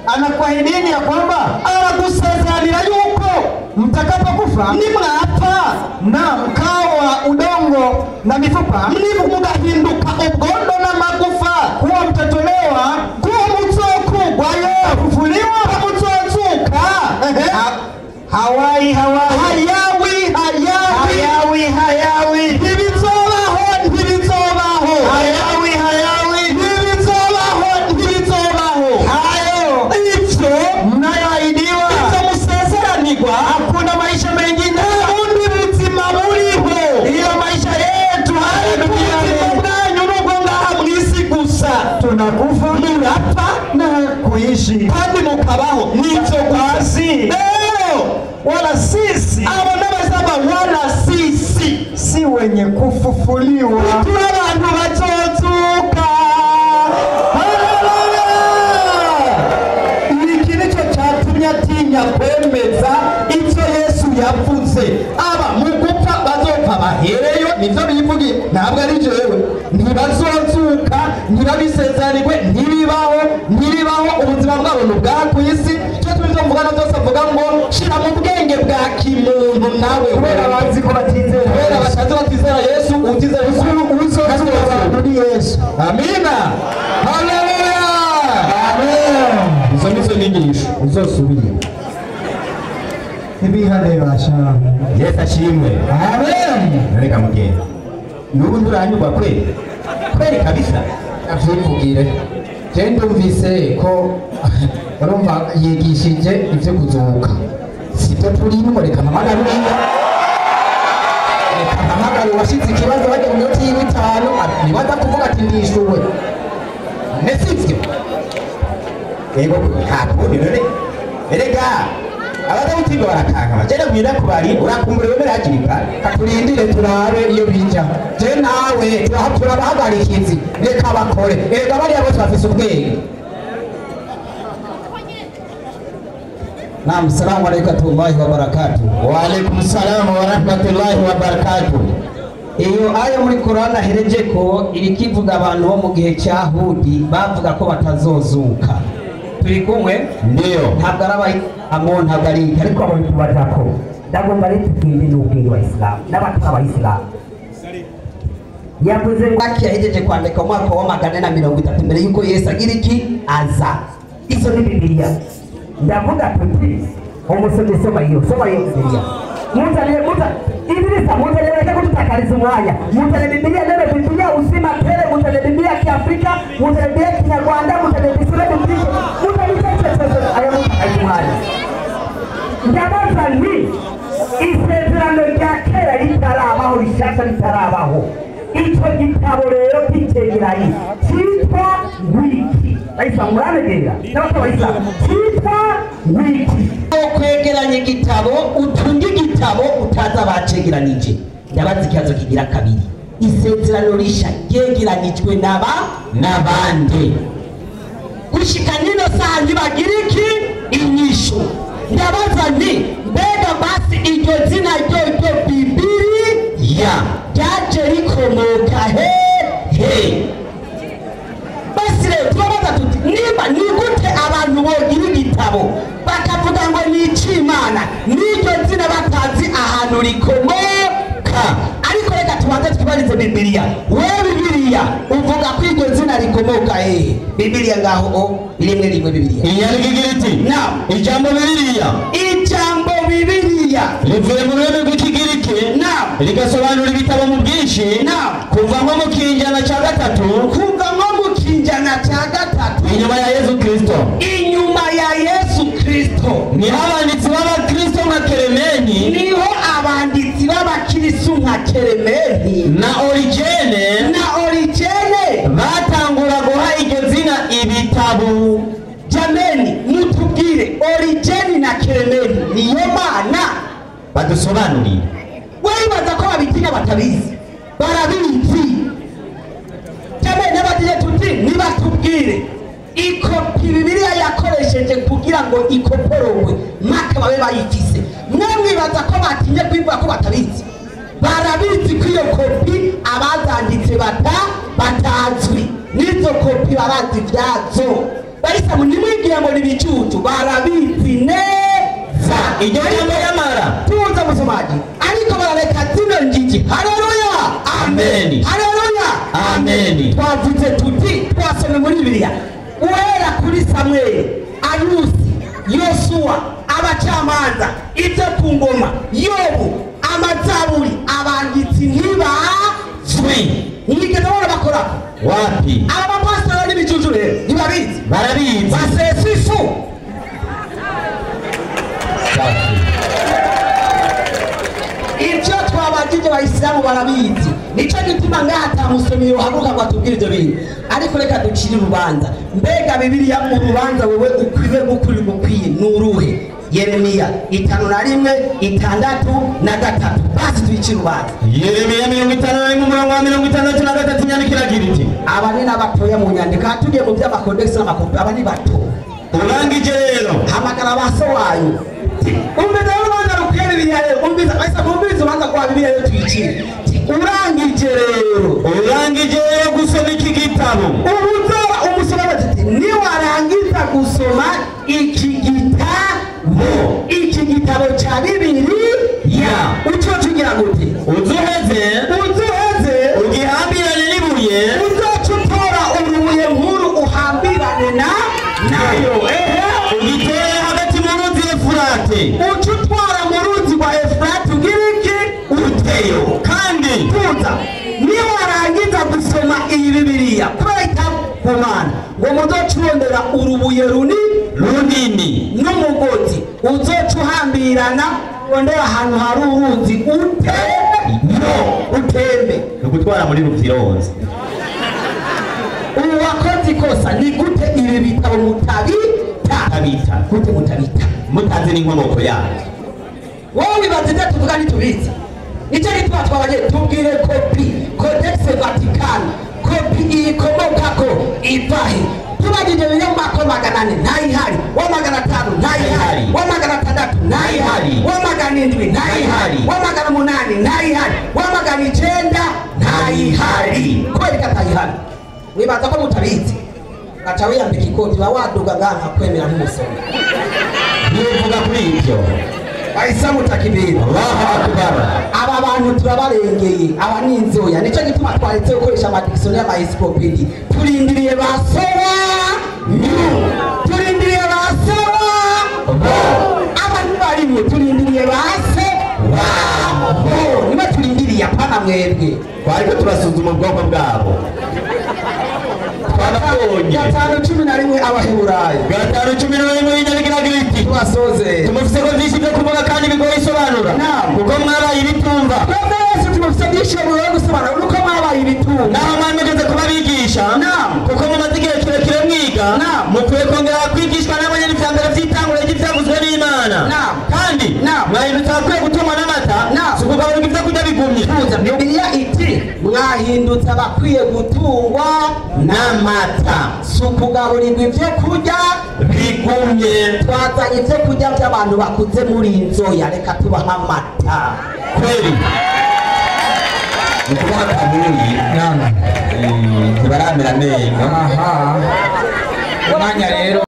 anakuahidini ya kwamba aragusezeranira yuko mtakapokufa, nimwapfa, na mkawa udongo na mifupa, mugahinduka ubwondo n'amagufa, kuwa mtatolewa, kuwa muzokugwayo, kufufuliwa, muzozuka. Hawai, hawai, hayawi, hayawi, hayawi, hayawi, ntibizobaho, ntibizobaho, hayawi, hayawi, ntibizobaho, ntibizobaho. Hayo ivyo mnayoahidiwa, ivyo musezeranirwa, hakuna maisha mengine, nta bundi buzima buriho, ila maisha yetu haya ubuzima duniani. bwanyu nubwo ngaha mw'isi gusa. Tunakufa Murapfa na kuishi, kandi mukabaho, nivyo basi rero wala sisi, abo n'abazaba wala sisi si wenye kufufuliwa. Turi abantu bazozuka. Haleluya! Iki nicyo cyatumye atinya kwemeza icyo Yesu yavuze. Aba mu gupfa bazopfa bahereyo, nivyo bivugiye, ntabwo ari jewe. Ntibazozuka, ntibabisezeranirwe, ntibibaho, ntibibaho. Ubuzima bwabo ni ubwa ku isi. Cyo tubivuga Nawe kubera bazi ko batizera, kubera batazi batizera Yesu, utizera Yesu uzozura abantu ni Yesu. Amina, haleluya, amen. Izo nizo nyigisho uzosubira ntibihane bashaho. Yesu ashimwe. Amen. Reka mugende. Nubu nturanyurwa kweli kweli kabisa. Avyivugire. Je ndumvise ko urumva yigishije ivyo kuzuka, sibyo turimo. Reka mpamagare uriya, reka mpamagare uwashitse ikibazo bajya mu minota y'itanu, nibaza kuvuga ati ndishuwe ne sivyo? Ego nta kundi none erega abadamutimba barakankama jenda gwira kubari urakumbura wemera hakiri kare. Katurindire turabe iyo bija. Je nawe turabahagarikizi, reka bakore. Erega bariya bose bafise ubwenge. Naam, salamu alaykum warahmatullahi wabarakatuh. Wa alaykum salam wa rahmatullahi wa barakatuh. Iyo aya muri Qur'an ahereje ko irikivuga abantu bo mu gihe cya Hudi bavuga ko batazozuka. Turi kumwe? Ndio. Ntabwo ari abayisilamu, ntabwo ari ariko abantu bajako. Ndagomba rero tugende n'ubwenge wa Islam n'abatari abayisilamu. Yavuze ngo akiyahejeje kwandika umwaka wa 430 mbere yuko Yesu agira iki aza. Izo ni Bibiliya. Ndavuga tuti umusomyi soma iyo, soma iyo Bibiliya. Muzane Idrisa, muzane reka kututakariza umwanya. Muzane Bibiliya nene Bibiliya uzima tele, muzane Bibiliya Kiafrika, muzane Bibiliya Kinyarwanda, muzane Bibiliya Bibiliya, muzane cyose aya mutakariza umwanya. Ndabaza nti isezerano rya kera ritarabaho, rishasha ritarabaho. Ico gitabo rero k'icegeranyo cyitwa wiki. Bayisilamu muranegera n'abatari abayisilamu, cyitwa wiki. Kwegeranya igitabo, utunge igitabo utaza bacegeranije. Ndabaza ikibazo kigira kabiri, isezerano risha ryegeranijwe naba n'abandi gushika nino saha ntibagira iki inyishu. Ndabaza nti mbega basi iryo zina ryo Bibiliya ryaje rikomoka hehe? Basi rero turabaza tuti niba ni gute abantu bogira igitabo bakavuga ngo ni ic'Imana n'iryo zina batazi ahantu rikomoka? Ariko reka tubanze twibarize Bibiliya. Wewe Bibiliya uvuga ko iryo zina rikomoka hehe? Bibiliya ngaho o rimwe rimwe Bibiliya Inyandiko igira iti Naam. Ijambo Bibiliya, ijambo Bibiliya rivuye mu rurimi rw'Ikigiriki Naam. rigasobanura ibitabo mu bwinshi. Naam. Kuva nko mu kinjana cya gatatu, kuva nko mu kinjana cya gatatu inyuma ya Yesu Kristo, inyuma ya Yesu Kristo, niho abanditsi b'abakristo nka Keremeni, niho abanditsi b'abakristo nka Keremeni na Origene, na Origene batangura guha iryo zina ibitabo. Jameni, mutubwire Origene na Keremeni niyo mana badusobanurire. Wibaza ko babitinya batabizi? Barabizi. Jameni, n'abagiye tuti nibatubwire ikopi Bibiliya yakoresheje kugira ngo ikoporogwe maka babe bayifise. Mwe mwibaza ko batinye kwivuga ko batabizi? Barabizi ko iyo kopi abazanditse batazwi, n'izo kopi barazi ibyazo. Bayisilamu nimwigira ngo ni ibicucu, barabizi neza. Iryo jambo yamara tuza musomaji, ariko barareka zino njiji. Haleluya, Amen. Haleluya, Amen. Twavuze tuti twasomye muri Bibiliya uhera kuri Samweli, Ayusi, Yosuwa, abacamanza, ibyo ku ngoma, Yobu, amazaburi, abanditsi ntibazwi. Mwigeze mubona bakora wapi? Aba bapasitori n'ibicucu rero ntibabizi, Barabizi. Basesa ifu. Safi. Ibyo twabajije abayisilamu barabizi. Nico gituma ngaha ata musomyi yohaguruka ngo atubwire ibyo bintu. Ariko reka ducire urubanza. Mbega Bibiliya urubanza wewe ukwiye gukuri gukwiye ni uruhe? Yeremiya 51 6 na 3. Basi tuyicire urubanza. Yeremiya 51 umurongo wa 63 inyandiko iragira iti Aba ni n'abatoya mu nyandiko, aha tugiye mu by'amakodegisi n'amakopi, aba ni bato. Urangije rero Hamagara ba so wanyu. Umviza urubanza rukwiye Bibiliya rero, umviza bahise bumviriza urubanza rwa Bibiliya rero tuyicire. Urangije rero, urangije rero gusoma iki gitabo, ubu umusoma bati niwarangiza gusoma iki gitabo, iki gitabo cya Bibiliya, Watanzwe na nayo. Ugitere hagati mu ruzi Efurate. Uca utwara mu ruzi rwa Efurate ugira iki? Uteyo. Kandi tuza niyo warangiza gusoma iyi Bibiliya kubera itakumana ngo muzocurondera urubuye runini n'umugozi uzoca uhambirana urondera ahantu hari uruzi uteyo utembe. Ni ugutwara muri Ruvyironza. Uwakoze ikosa ni gute ibi bitabo mutabita? Gute mutabita? Mutazi n'inkomoko yabyo. Wowe wibaza ibyo tuvuga ntitubizi. Nicyo gituma twabaye tubwire kopi Codex Vatican kopi iyikomokako ivahe. Tubagije biri mu mwaka wa 400 ntayihari, wa 500 ntayihari, wa 600 ntayihari, wa 700 ntayihari, wa 800 ntayihari, wa 900 ntayihari. Kubera ko atayihari wibaza ko mutabizi, gaca wiyambika ikoti uba waduga nganka kwemera nk'umusoro. Ntivuga kuri ibyo. Waislamu takibiri. Allahu akbar. Aba bantu turabarengeye, aba ni inzoya. Nicyo gituma twaretse gukoresha amadictionnaire y'amaencyclopédie. Turindiriye basoba turindiriye basoba bo. Abantu barimwe turindiriye base bo. Niba turindiriye apana mwebwe. Twariko turasuzuma ubwoko bwabo. Twarabonye. 5:11 Abaheburayo. 5:11 inyabigira biti. Tubasoze. Tumufise ko byinshi byo kuvuga kandi bigoye isobanura. Kuko mwabaye ibitumva. Twese tumufise byinshi bigoye gusobanura nuko mwabaye ibitumva. Naho mwamugeze kuba bigisha. Kuko mumaze igihe kirekire mwiga. Mukwiye kongera kwigishwa namwe nyene ivya mbere vy'itanguriro ry'ivyavuzwe n'Imana. Kandi mwahindutse abakwiye gutungwa n'amata. Si ukugaburira ivyo kurya bigumye. Bibiliya iti mwahindutse abakwiye gutungwa n'amata. Si ukugaburirwa ivyo kurya bigumye. Twazanye ivyo kurya by'abantu bakuze muri inzoya, reka tubaha amata. Kweli ukubaha kabuyi ntibaramera amenyo. Umwanya rero.